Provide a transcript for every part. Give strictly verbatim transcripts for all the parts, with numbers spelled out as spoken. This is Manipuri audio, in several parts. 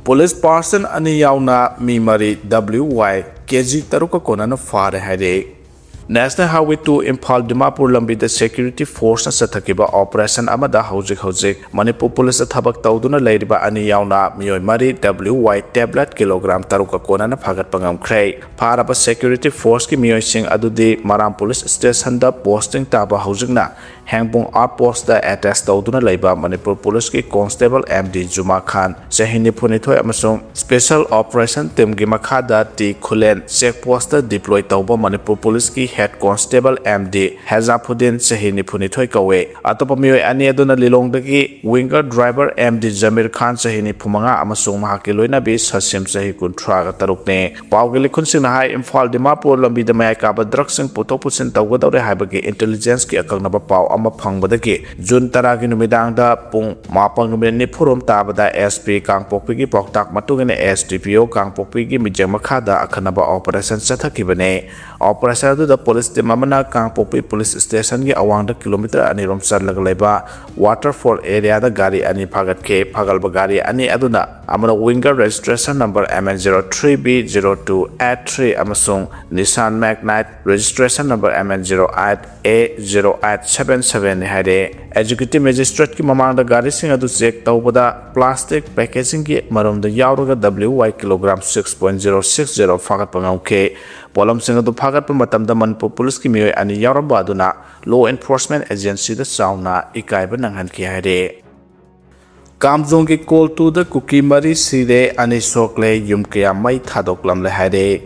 ꯄꯨꯂꯤꯁ ꯄꯥꯔꯁꯟ ꯑꯅꯤ ꯌꯥꯎꯅ ꯃꯤ ꯃꯔꯤ W Y K G ꯇꯔꯨꯛꯀ ꯀꯣꯟꯅꯅ ꯐꯥꯔꯦ ꯍꯥꯏꯔꯦ꯫ National Highway two Imphal Dimapur ꯂꯝꯕꯤꯗ security forceꯅ ꯆꯠꯊꯈꯤꯕ operation ꯑꯃꯗ ꯍꯧꯖꯤꯛ ꯍꯧꯖꯤꯛ ꯃꯅꯤꯄꯨꯔ ꯄꯨꯂꯤꯁꯇ ꯊꯕꯛ ꯇꯧꯗꯨꯅ ꯂꯩꯔꯤꯕ ꯑꯅꯤ ꯌꯥꯎꯅ ꯃꯤꯑꯣꯏ ꯃꯔꯤ W Y tablet ꯀꯤꯂꯣꯒ꯭ꯔꯥꯝ ꯇꯔꯨꯛꯀ ꯀꯣꯟꯅꯅ ꯐꯥꯒꯠꯄ ꯉꯝꯈ꯭ꯔꯦ꯫ ꯐꯥꯔꯕ security forceꯀꯤ ꯃꯤꯑꯣꯏꯁꯤꯡ ꯑꯗꯨꯗꯤ ꯃꯔꯥꯝ ꯄꯨꯂꯤꯁ ꯁ꯭ꯇꯦꯁꯟꯗ posting ꯇꯥꯕ ꯍꯧꯖꯤꯛꯅ ꯍꯦꯡꯕꯨꯡ outpostꯇ attach ꯇꯧꯗꯨꯅ ꯂꯩꯕ ꯃꯅꯤꯄꯨꯔ ꯄꯨꯂꯤꯁꯀꯤ constable M D ꯖꯨꯃꯥ ꯈꯥꯟ, ꯆꯍꯤ ꯅꯤꯐꯨꯅꯤꯊꯣꯏ, ꯑꯃꯁꯨꯡ Special Operation Teamꯒꯤ ꯃꯈꯥꯗ T ꯈꯨꯂꯦꯟ check postꯇ deploy ꯇꯧꯕ ꯃꯅꯤꯄꯨꯔ ꯄꯨꯂꯤꯁꯀꯤ head constable M D ꯍꯦꯖꯥꯐꯨꯗꯤꯟ, ꯆꯍꯤ ꯅꯤꯐꯨꯅꯤꯊꯣꯏ ꯀꯧꯋꯦ꯫ ꯑꯇꯣꯞꯄ ꯃꯤꯑꯣꯏ ꯑꯅꯤ ꯑꯗꯨꯅ ꯂꯤꯂꯣꯡꯗꯒꯤ winger driver M D ꯖꯃꯤꯔ ꯈꯥꯟ, ꯆꯍꯤ ꯅꯤꯐꯨꯃꯉꯥ, ꯑꯃꯁꯨꯡ ꯃꯍꯥꯛꯀꯤ ꯂꯣꯏꯅꯕꯤ ꯁꯁꯤꯝ, ꯆꯍꯤ ꯀꯨꯟꯊ꯭ꯔꯥꯒ ꯇꯔꯨꯛꯅꯤ꯫ ꯄꯥꯎꯒꯤ ꯂꯤꯈꯨꯟꯁꯤꯡꯅ ꯍꯥꯏ, ꯏꯝꯐꯥꯜ ꯗꯤꯃꯥꯄꯨꯔ ꯂꯝꯕꯤꯗ ꯃꯌꯥꯏ ꯀꯥꯕ drugsꯁꯤꯡ ꯄꯨꯊꯣꯛ ꯄꯨꯁꯤꯟ ꯇꯧꯒꯗꯧꯔꯦ ꯍꯥꯏꯕꯒꯤ intelligenceꯀꯤ ꯑꯀꯛꯅꯕ ꯄꯥꯎ ꯑꯃ ꯐꯪꯕꯗꯒꯤ ꯖꯨꯟ ꯇꯔꯥꯒꯤ ꯅꯨꯃꯤꯗꯥꯡꯗ ꯄꯨꯡ ꯃꯥꯄꯟꯒ ꯃꯤꯅꯤꯠ ꯅꯤꯐꯨꯔꯣꯝ ꯇꯥꯕꯗ SP ꯀꯥꯡꯄꯣꯛꯄꯤꯒꯤ ꯄꯥꯎꯇꯥꯛ ꯃꯇꯨꯡ ꯏꯟꯅ SDPO ꯀꯥꯡꯄꯣꯛꯄꯤꯒꯤ ꯃꯤꯠꯌꯦꯡ ꯃꯈꯥꯗ ꯑꯀꯟꯅꯕ operation ꯆꯠꯊꯈꯤꯕꯅꯤ꯫ Operation ꯑꯗꯨꯗ ꯄꯨꯂꯤꯁ team ꯑꯃꯅ ꯀꯥꯡꯄꯣꯛꯄꯤ ꯄꯨꯂꯤꯁ ꯁ꯭ꯇꯦꯁꯟꯒꯤ ꯑꯋꯥꯡꯗ ꯀꯤꯂꯣꯃꯤꯇꯔ ꯑꯅꯤꯔꯣꯝ ꯆꯠꯂꯒ ꯂꯩꯕ Waterfall areaꯗ ꯒꯥꯔꯤ ꯑꯅꯤ ꯐꯥꯒꯠꯈꯤ꯫ ꯐꯥꯒꯠꯂꯕ ꯒꯥꯔꯤ ꯑꯅꯤ ꯑꯗꯨꯅ ꯑꯃꯅ winger registration number M N zero three B zero two eight three ꯑꯃꯁꯨꯡ Nissan Magnite registration number M N zero eight A zero eight seven sevenꯅꯤ ꯍꯥꯏꯔꯦ꯫ Executive Magistrateꯀꯤ ꯃꯃꯥꯡꯗ ꯒꯥꯔꯤꯁꯤꯡ ꯑꯗꯨ check ꯇꯧꯕꯗ plastic packagingꯒꯤ ꯃꯔꯨꯝꯗ ꯌꯥꯎꯔꯒ W Y kilogram six point zero six zero ꯐꯥꯒꯠꯄ ꯉꯝꯈꯤ꯫ ꯄꯣꯠꯂꯝꯁꯤꯡ ꯑꯗꯨ ꯐꯥꯒꯠꯄ ꯃꯇꯝꯗ ꯃꯅꯤꯄꯨꯔ ꯄꯨꯂꯤꯁꯀꯤ ꯃꯤꯑꯣꯏ ꯑꯅꯤ ꯌꯥꯎꯔꯝꯕ ꯑꯗꯨꯅ law enforcement agencyꯗ ꯆꯥꯎꯅ ꯏꯀꯥꯏꯕ ꯅꯪꯍꯟꯈꯤ ꯍꯥꯏꯔꯦ꯫ ꯀꯥꯝꯖꯣꯡꯒꯤ ꯀꯣꯜ ꯇꯨꯗ ꯀꯨꯀꯤ ꯃꯔꯤ ꯁꯤꯔꯦ, ꯑꯅꯤ ꯁꯣꯛꯂꯦ, ꯌꯨꯝ ꯀꯌꯥ ꯃꯩ ꯊꯥꯗꯣꯛꯂꯝꯂꯦ ꯍꯥꯏꯔꯦ꯫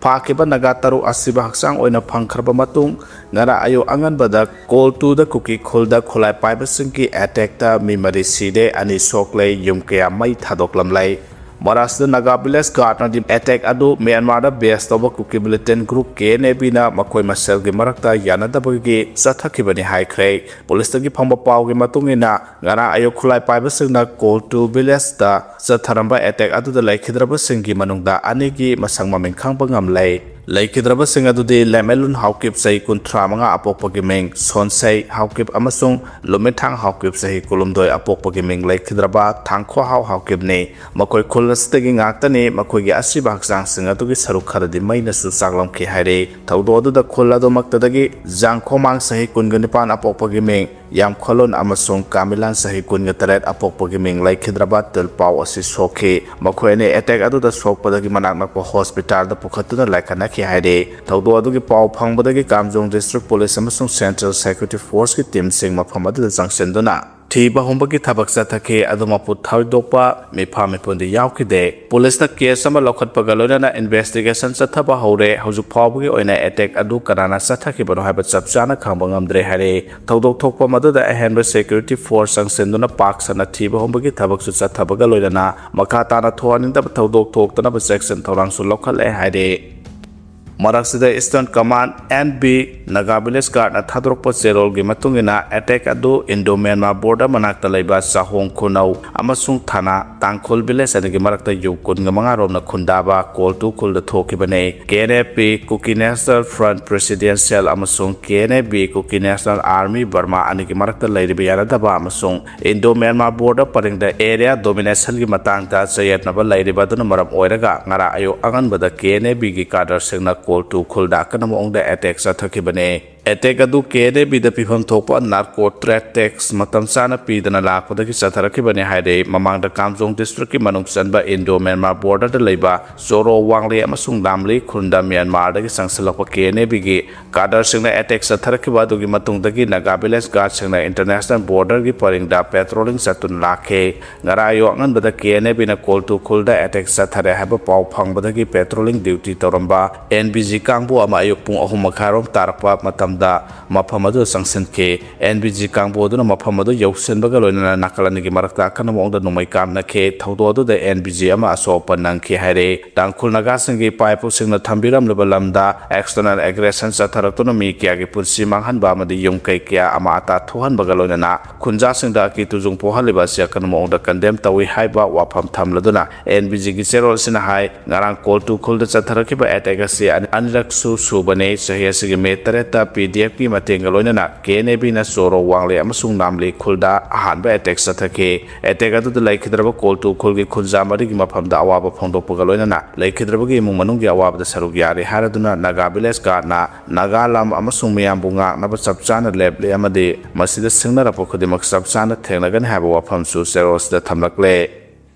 ꯐꯥꯈꯤꯕ ꯅꯥꯒꯥ ꯇꯔꯨꯛ ꯑꯁꯤꯕ ꯍꯛꯆꯥꯡ ꯑꯣꯏꯅ ꯐꯪꯈ꯭ꯔꯕ ꯃꯇꯨꯡ, ꯉꯔꯥꯡ ꯑꯌꯨꯛ ꯑꯉꯟꯕꯗ ꯀꯣꯜ ꯇꯨꯗ ꯀꯨꯀꯤ ꯈꯨꯜꯗ ꯈꯨꯠꯂꯥꯏ ꯄꯥꯏꯕꯁꯤꯡꯒꯤ attackꯇ ꯃꯤ ꯃꯔꯤ ꯁꯤꯔꯦ, ꯑꯅꯤ ꯁꯣꯛꯂꯦ, ꯌꯨꯝ ꯀꯌꯥ ꯃꯩ ꯊꯥꯗꯣꯛꯂꯝꯂꯦ꯫ ꯃꯔꯥꯁꯤꯗ ꯅꯥꯒꯥ village guardꯅꯗꯤ attack ꯑꯗꯨ ꯃ꯭ꯌꯥꯟꯃꯥꯔꯗ base ꯇꯧꯕ ꯀꯨꯀꯤ militant group KNAꯕꯤꯅ ꯃꯈꯣꯏ ꯃꯁꯦꯜꯒꯤ ꯃꯔꯛꯇ ꯌꯥꯅꯗꯕꯒꯤ ꯆꯠꯊꯈꯤꯕꯅꯤ ꯍꯥꯏꯈ꯭ꯔꯦ꯫ ꯄꯨꯂꯤꯁꯇꯒꯤ ꯐꯪꯕ ꯄꯥꯎꯒꯤ ꯃꯇꯨꯡ ꯏꯟꯅ, ꯉꯔꯥꯡ ꯑꯌꯨꯛ ꯈꯨꯠꯂꯥꯏ ꯄꯥꯏꯕꯁꯤꯡꯅ ꯀꯣꯜ ꯇꯨ villageꯇ ꯆꯠꯊꯔꯝꯕ attack ꯑꯗꯨꯗ ꯂꯩꯈꯤꯗ꯭ꯔꯕꯁꯤꯡꯒꯤ ꯃꯅꯨꯡꯗ ꯑꯅꯤꯒꯤ ꯃꯁꯛ ꯃꯃꯤꯡ ꯈꯪꯕ ꯉꯝꯂꯦ꯫ ꯂꯩꯈꯤꯗ꯭ꯔꯕꯁꯤꯡ ꯑꯗꯨꯗꯤ ꯂꯦꯃꯦꯂꯨꯟ ꯍꯥꯎꯀꯤꯞ, ꯆꯍꯤ ꯀꯨꯟꯊ꯭ꯔꯥ ꯃꯉꯥ, ꯑꯄꯣꯛꯄꯒꯤ ꯃꯤꯡ ꯁꯣꯟꯁꯩ ꯍꯥꯎꯀꯤꯞ, ꯑꯃꯁꯨꯡ ꯂꯨꯃꯤꯊꯥꯡ ꯍꯥꯎꯀꯤꯞ, ꯆꯍꯤ ꯀꯨꯟꯍꯨꯝꯗꯣꯏ, ꯑꯄꯣꯛꯄꯒꯤ ꯃꯤꯡ ꯂꯩꯈꯤꯗ꯭ꯔꯕ ꯊꯥꯡꯈꯣꯍꯥꯎ ꯍꯥꯎꯀꯤꯞꯅꯤ꯫ ꯃꯈꯣꯏ ꯈꯨꯜ ꯑꯁꯤꯗꯒꯤ ꯉꯥꯛꯇꯅꯤ꯫ ꯃꯈꯣꯏꯒꯤ ꯑꯁꯤꯕ ꯍꯛꯆꯥꯡꯁꯤꯡ ꯑꯗꯨꯒꯤ ꯁꯔꯨꯛ ꯈꯔꯗꯤ ꯃꯩꯅꯁꯨ ꯆꯥꯛꯂꯝꯈꯤ ꯍꯥꯏꯔꯤ꯫ ꯊꯧꯗꯣꯛ ꯑꯗꯨꯗ ꯈꯨꯜ ꯑꯗꯨꯃꯛꯇꯗꯒꯤ ꯖꯥꯡꯈꯣꯃꯥꯡ, ꯆꯍꯤ ꯀꯨꯟꯒ ꯅꯤꯄꯥꯟ, ꯑꯄꯣꯛꯄꯒꯤ ꯃꯤꯡ ꯌꯥꯝꯈꯣꯂꯣꯟ, ꯑꯃꯁꯨꯡ ꯀꯥꯃꯤꯂꯥꯟ, ꯆꯍꯤ ꯀꯨꯟꯒ ꯇꯔꯦꯠ, ꯑꯄꯣꯛꯄꯒꯤ ꯃꯤꯡ ꯂꯩꯈꯤꯗ꯭ꯔꯕ ꯇꯤꯜꯄꯥꯎ ꯑꯁꯤ ꯁꯣꯛꯈꯤ꯫ ꯃꯈꯣꯏ ꯑꯅꯤ ꯑꯦꯇꯦꯛ ꯑꯗꯨꯗ ꯁꯣꯛꯄꯗꯒꯤ ꯃꯅꯥꯛ ꯅꯛꯄ ꯍꯣꯁꯄꯤꯇꯥꯜꯗ ꯄꯨꯈꯠꯇꯨꯅ ꯂꯥꯏꯀꯠꯅꯈꯤ ꯍꯥꯏꯔꯤ꯫ ꯊꯧꯗꯣꯛ ꯑꯗꯨꯒꯤ ꯄꯥꯎ ꯐꯪꯕꯗꯒꯤ ꯀꯥꯝꯖꯣꯡ ꯗꯤꯁꯇ꯭ꯔꯤꯛ ꯄꯨꯂꯤꯁ ꯑꯃꯁꯨꯡ ꯁꯦꯟꯇ꯭ꯔꯦꯜ ꯁꯦꯀ꯭ꯌꯨꯔꯤꯇꯤ ꯐꯣꯔꯁꯀꯤ ꯇꯤꯝꯁꯤꯡ ꯃꯐꯝ ꯑꯗꯨꯗ ꯆꯪꯁꯤꯟꯗꯨꯅ ꯊꯤꯕ ꯍꯨꯝꯕꯒꯤ ꯊꯕꯛ ꯆꯠꯊꯈꯤ꯫ ꯑꯗꯨ ꯃꯄꯨ ꯊꯣꯏꯗꯣꯛꯄ ꯃꯤꯐꯥ ꯃꯤꯄꯨꯟꯗꯤ ꯌꯥꯎꯈꯤꯗꯦ꯫ ꯄꯨꯂꯤꯁꯅ ꯀꯦꯁ ꯑꯃ ꯂꯧꯈꯠꯄꯒ ꯂꯣꯏꯅꯅ ꯏꯟꯚꯦꯁꯇꯤꯒꯦꯁꯟ ꯆꯠꯊꯕ ꯍꯧꯔꯦ꯫ ꯍꯧꯖꯤꯛ ꯐꯥꯎꯕꯒꯤ ꯑꯣꯏꯅ ꯑꯦꯇꯦꯛ ꯑꯗꯨ ꯀꯅꯥꯅ ꯆꯠꯊꯈꯤꯕꯅꯣ ꯍꯥꯏꯕ ꯆꯞ ꯆꯥꯅ ꯈꯪꯕ ꯉꯝꯗ꯭ꯔꯦ ꯍꯥꯏꯔꯦ꯫ ꯊꯧꯗꯣꯛ ꯊꯣꯛꯄ ꯃꯗꯨꯗ ꯑꯍꯦꯟꯕ ꯁꯦꯀ꯭ꯌꯨꯔꯤꯇꯤ ꯐꯣꯔꯁ ꯆꯪꯁꯤꯟꯗꯨꯅ ꯄꯥꯛ ꯁꯟꯅ ꯊꯤꯕ ꯍꯨꯝꯕꯒꯤ ꯊꯕꯛꯁꯨ ꯆꯠꯊꯕꯒ ꯂꯣꯏꯅꯅ ꯃꯈꯥ ꯇꯥꯅ ꯊꯣꯛꯍꯟꯅꯤꯡꯗꯕ ꯊꯧꯗꯣꯛ ꯊꯣꯛꯇꯅꯕ ꯆꯦꯛꯁꯤꯟ ꯊꯧꯔꯥꯡꯁꯨ ꯂꯧꯈꯠꯂꯦ ꯍꯥꯏꯔꯦ꯫ ꯃꯔꯛꯁꯤꯗ eastern command, N B, Naga village ꯒꯥꯔꯗꯅ ꯊꯥꯗꯣꯔꯛꯄ ꯆꯦꯔꯣꯜꯒꯤ ꯃꯇꯨꯡ ꯏꯟꯅ, ꯑꯦꯇꯦꯛ ꯑꯗꯨ ꯏꯟꯗꯣ ꯃ꯭ꯌꯥꯟꯃꯥꯔ ꯕꯣꯔꯗꯔ ꯃꯅꯥꯛꯇ ꯂꯩꯕ ꯆꯥꯍꯣꯡ ꯈꯨꯅꯧ ꯑꯃꯁꯨꯡ ꯊꯥꯅꯥ ꯇꯥꯡꯈꯨꯜ ꯚꯤꯂꯦꯖ ꯑꯅꯤꯒꯤ ꯃꯔꯛꯇ ꯌꯨꯝ ꯀꯨꯟꯒ ꯃꯉꯥ ꯔꯣꯝꯅ ꯈꯨꯟꯗꯥꯕ ꯀꯣꯜꯇꯨ ꯈꯨꯜꯗ ꯊꯣꯛꯈꯤꯕꯅꯤ꯫ K N A P, Kuki national front presidential, ꯑꯃꯁꯨꯡ K N A B, Kuki national army Burma ꯑꯅꯤꯒꯤ ꯃꯔꯛꯇ ꯂꯩꯔꯤꯕ ꯌꯥꯅꯗꯕ ꯑꯃꯁꯨꯡ ꯏꯟꯗꯣ ꯃ꯭ꯌꯥꯟꯃꯥꯔ ꯕꯣꯔꯗꯔ ꯄꯔꯤꯡꯗ ꯑꯦꯔꯤꯌꯥ ꯗꯣꯃꯤꯅꯦꯁꯟꯒꯤ ꯃꯇꯥꯡꯗ ꯆꯌꯦꯠꯅꯕ ꯂꯩꯔꯤꯕ ꯑꯗꯨꯅ ꯃꯔꯝ ꯑꯣꯏꯔꯒ, ꯉꯔꯥꯡ ꯑꯌꯨꯛ ꯑꯉꯟꯕꯗ ꯀꯦ ꯑꯦꯟ ꯑꯦ ꯕꯤꯒꯤ ꯀꯥꯗꯔꯁꯤꯡꯅ ꯀꯣꯜꯇꯨ ꯈꯨꯜꯗ ꯑꯀꯟꯕ ꯃꯑꯣꯡꯗ ꯑꯦꯇꯦꯛ ꯆꯠꯊꯈꯤꯕꯅꯤ꯫ ꯑꯦꯇꯦꯛ ꯑꯗꯨ ꯀꯦ ꯑꯦꯟ ꯑꯦ ꯕꯤꯗ ꯄꯤꯐꯝ ꯊꯣꯛꯄ ꯅꯥꯔꯀꯣ ꯇ꯭ꯔꯦꯠ ꯇꯦꯛꯁ ꯃꯇꯝ ꯆꯥꯅ ꯄꯤꯗꯅ ꯂꯥꯛꯄꯗꯒꯤ ꯆꯠꯊꯔꯛꯈꯤꯕꯅꯤ ꯍꯥꯏꯔꯦ꯫ ꯃꯃꯥꯡꯗ ꯀꯥꯝꯖꯣꯡ ꯗꯤꯁꯇ꯭ꯔꯤꯛꯀꯤ ꯃꯅꯨꯡ ꯆꯟꯕ ꯏꯟꯗꯣ ꯃ꯭ꯌꯥꯟꯃꯥꯔ ꯕꯣꯔꯗꯔꯗ ꯂꯩꯕ ꯆꯣꯔꯣ ꯋꯥꯡꯂꯦ ꯑꯃꯁꯨꯡ ꯂꯥꯝꯂꯤ ꯈꯨꯟꯗ ꯃ꯭ꯌꯥꯟꯃꯥꯔꯗꯒꯤ ꯆꯪꯁꯤꯜꯂꯛꯄ ꯀꯦ ꯑꯦꯟ ꯑꯦ ꯕꯤꯒꯤ ꯀꯥꯗꯔꯁꯤꯡꯅ ꯑꯦꯇꯦꯛ ꯆꯠꯊꯔꯛꯈꯤꯕ ꯑꯗꯨꯒꯤ ꯃꯇꯨꯡꯗꯒꯤ ꯅꯥꯒꯥ ꯚꯤꯂꯦꯖ ꯒꯥꯔꯗꯁꯤꯡꯅ ꯏꯟꯇꯔꯅꯦꯁꯅꯦꯜ ꯕꯣꯔꯗꯔꯒꯤ ꯄꯔꯤꯡꯗ ꯄꯦꯇ꯭ꯔꯣꯂꯤꯡ ꯆꯠꯇꯨꯅ ꯂꯥꯛꯈꯤ꯫ ꯉꯔꯥꯡ ꯑꯌꯨꯛ ꯑꯉꯟꯕꯗ ꯀꯦ ꯑꯦꯟ ꯑꯦ ꯕꯤꯅ ꯀꯣꯜꯇꯨ ꯈꯨꯜꯗ ꯑꯦꯇꯦꯛ ꯆꯠꯊꯔꯦ ꯍꯥꯏꯕ ꯄꯥꯎ ꯐꯪꯕꯗꯒꯤ ꯄꯦꯇ꯭ꯔꯣꯂꯤꯡ ꯗ꯭ꯌꯨꯇꯤ ꯇꯧꯔꯝꯕ ꯑꯦꯟ ꯕꯤ ꯖꯤ ꯀꯥꯡꯕꯨ ꯑꯃ ꯑꯌꯨꯛ ꯄꯨꯡ ꯑꯍꯨꯝ ꯃꯈꯥꯏꯔꯣꯝ ꯇꯥꯔꯛꯄ ꯃꯇꯝ ꯃꯇꯝꯗ ꯃꯐꯝ ꯑꯗꯨꯗ ꯆꯪꯁꯤꯟꯈꯤ꯫ ꯑꯦꯟ ꯕꯤ ꯖꯤ ꯀꯥꯡꯕꯨ ꯑꯗꯨꯅ ꯃꯐꯝ ꯑꯗꯨ ꯌꯧꯁꯤꯟꯕꯒ ꯂꯣꯏꯅꯅ ꯅꯥꯀꯜ ꯑꯅꯤꯒꯤ ꯃꯔꯛꯇ ꯑꯀꯟꯕ ꯃꯑꯣꯡꯗ ꯅꯣꯡꯃꯩ ꯀꯥꯞꯅꯈꯤ꯫ ꯊꯧꯗꯣꯛ ꯑꯗꯨꯗ ꯑꯦꯟ ꯕꯤ ꯖꯤ ꯑꯃ ꯑꯁꯣꯛ ꯑꯄꯟ ꯅꯪꯈꯤ ꯍꯥꯏꯔꯦ꯫ ꯇꯥꯡꯈꯨꯜ ꯅꯥꯒꯥꯁꯤꯡꯒꯤ ꯏꯄꯥ ꯏꯄꯨꯁꯤꯡꯅ ꯊꯝꯕꯤꯔꯝꯂꯕ ꯂꯝꯗ external aggression ꯆꯠꯊꯔꯛꯇꯨꯅ ꯃꯤ ꯀꯌꯥꯒꯤ ꯄꯨꯟꯁꯤ ꯃꯥꯡꯍꯟꯕ ꯑꯃꯗꯤ ꯌꯨꯝ ꯀꯩ ꯀꯌꯥ ꯑꯃꯥ ꯑꯇꯥ ꯊꯣꯛꯍꯟꯕꯒ ꯂꯣꯏꯅꯅ ꯈꯨꯟꯖꯥꯁꯤꯡꯗ ꯑꯀꯤ ꯇꯨꯖꯨꯡ ꯄꯣꯛꯍꯜꯂꯤꯕ ꯑꯁꯤ ꯑꯀꯟꯕ ꯃꯑꯣꯡꯗ condemn ꯇꯧꯏ ꯍꯥꯏꯕ ꯋꯥꯐꯝ ꯊꯝꯂꯗꯨꯅ ꯑꯦꯟ ꯕꯤ ꯖꯤꯒꯤ ꯆꯦꯔꯣꯜ ꯑꯁꯤꯅ ꯍꯥꯏ, ꯉꯔꯥꯡ ꯀꯣꯜꯇꯨ ꯈꯨꯜꯗ ꯆꯠꯊꯔꯛꯈꯤꯕ attack ꯑꯁꯤ ꯑꯅꯤ-, ꯑꯅꯤꯔꯛꯁꯨ ꯁꯨꯕꯅꯤ꯫ ꯆꯍꯤ ꯑꯁꯤꯒꯤ ꯃꯦ ꯇꯔꯦꯠꯇ ꯄꯤ ꯗꯤ ꯑꯦꯐꯀꯤ ꯃꯇꯦꯡꯒ ꯂꯣꯏꯅꯅ ꯀꯦ ꯑꯦꯟ ꯑꯦ ꯕꯤꯅ ꯆꯣꯔꯣ, ꯋꯥꯡꯂꯦ ꯑꯃꯁꯨꯡ ꯅꯥꯝꯂꯤ ꯈꯨꯜꯗ ꯑꯍꯥꯟꯕ attack ꯆꯠꯊꯈꯤ꯫ Attack ꯑꯗꯨꯗ ꯂꯩꯈꯤꯗ꯭ꯔꯕ ꯀꯣꯜꯇꯨ ꯈꯨꯜꯒꯤ ꯈꯨꯟꯖꯥ ꯃꯔꯤꯒꯤ ꯃꯐꯝꯗ ꯑꯋꯥꯕ ꯐꯣꯡꯗꯣꯛꯄꯒ ꯂꯣꯏꯅꯅ ꯂꯩꯈꯤꯗ꯭ꯔꯕꯒꯤ ꯏꯃꯨꯡ ꯃꯅꯨꯡꯒꯤ ꯑꯋꯥꯕꯗ ꯁꯔꯨꯛ ꯌꯥꯔꯤ ꯍꯥꯏꯔꯗꯨꯅ ꯅꯥꯒꯥ ꯚꯤꯂꯦꯖ ꯒꯥꯔꯗꯅ ꯅꯥꯒꯥ ꯂꯝ ꯑꯃꯁꯨꯡ ꯃꯤꯌꯥꯝꯕꯨ ꯉꯥꯛꯅꯕ ꯆꯞ ꯆꯥꯅ ꯂꯦꯞꯂꯦ ꯑꯃꯗꯤ ꯃꯁꯤꯗ ꯁꯤꯡꯅꯔꯛꯄ ꯈꯨꯗꯤꯡꯃꯛ ꯆꯞ ꯆꯥꯅ ꯊꯦꯡꯅꯒꯅꯤ ꯍꯥꯏꯕ ꯋꯥꯐꯝꯁꯨ ꯆꯦꯔꯣꯜꯁꯤꯗ ꯊꯝꯂꯛꯂꯦ꯫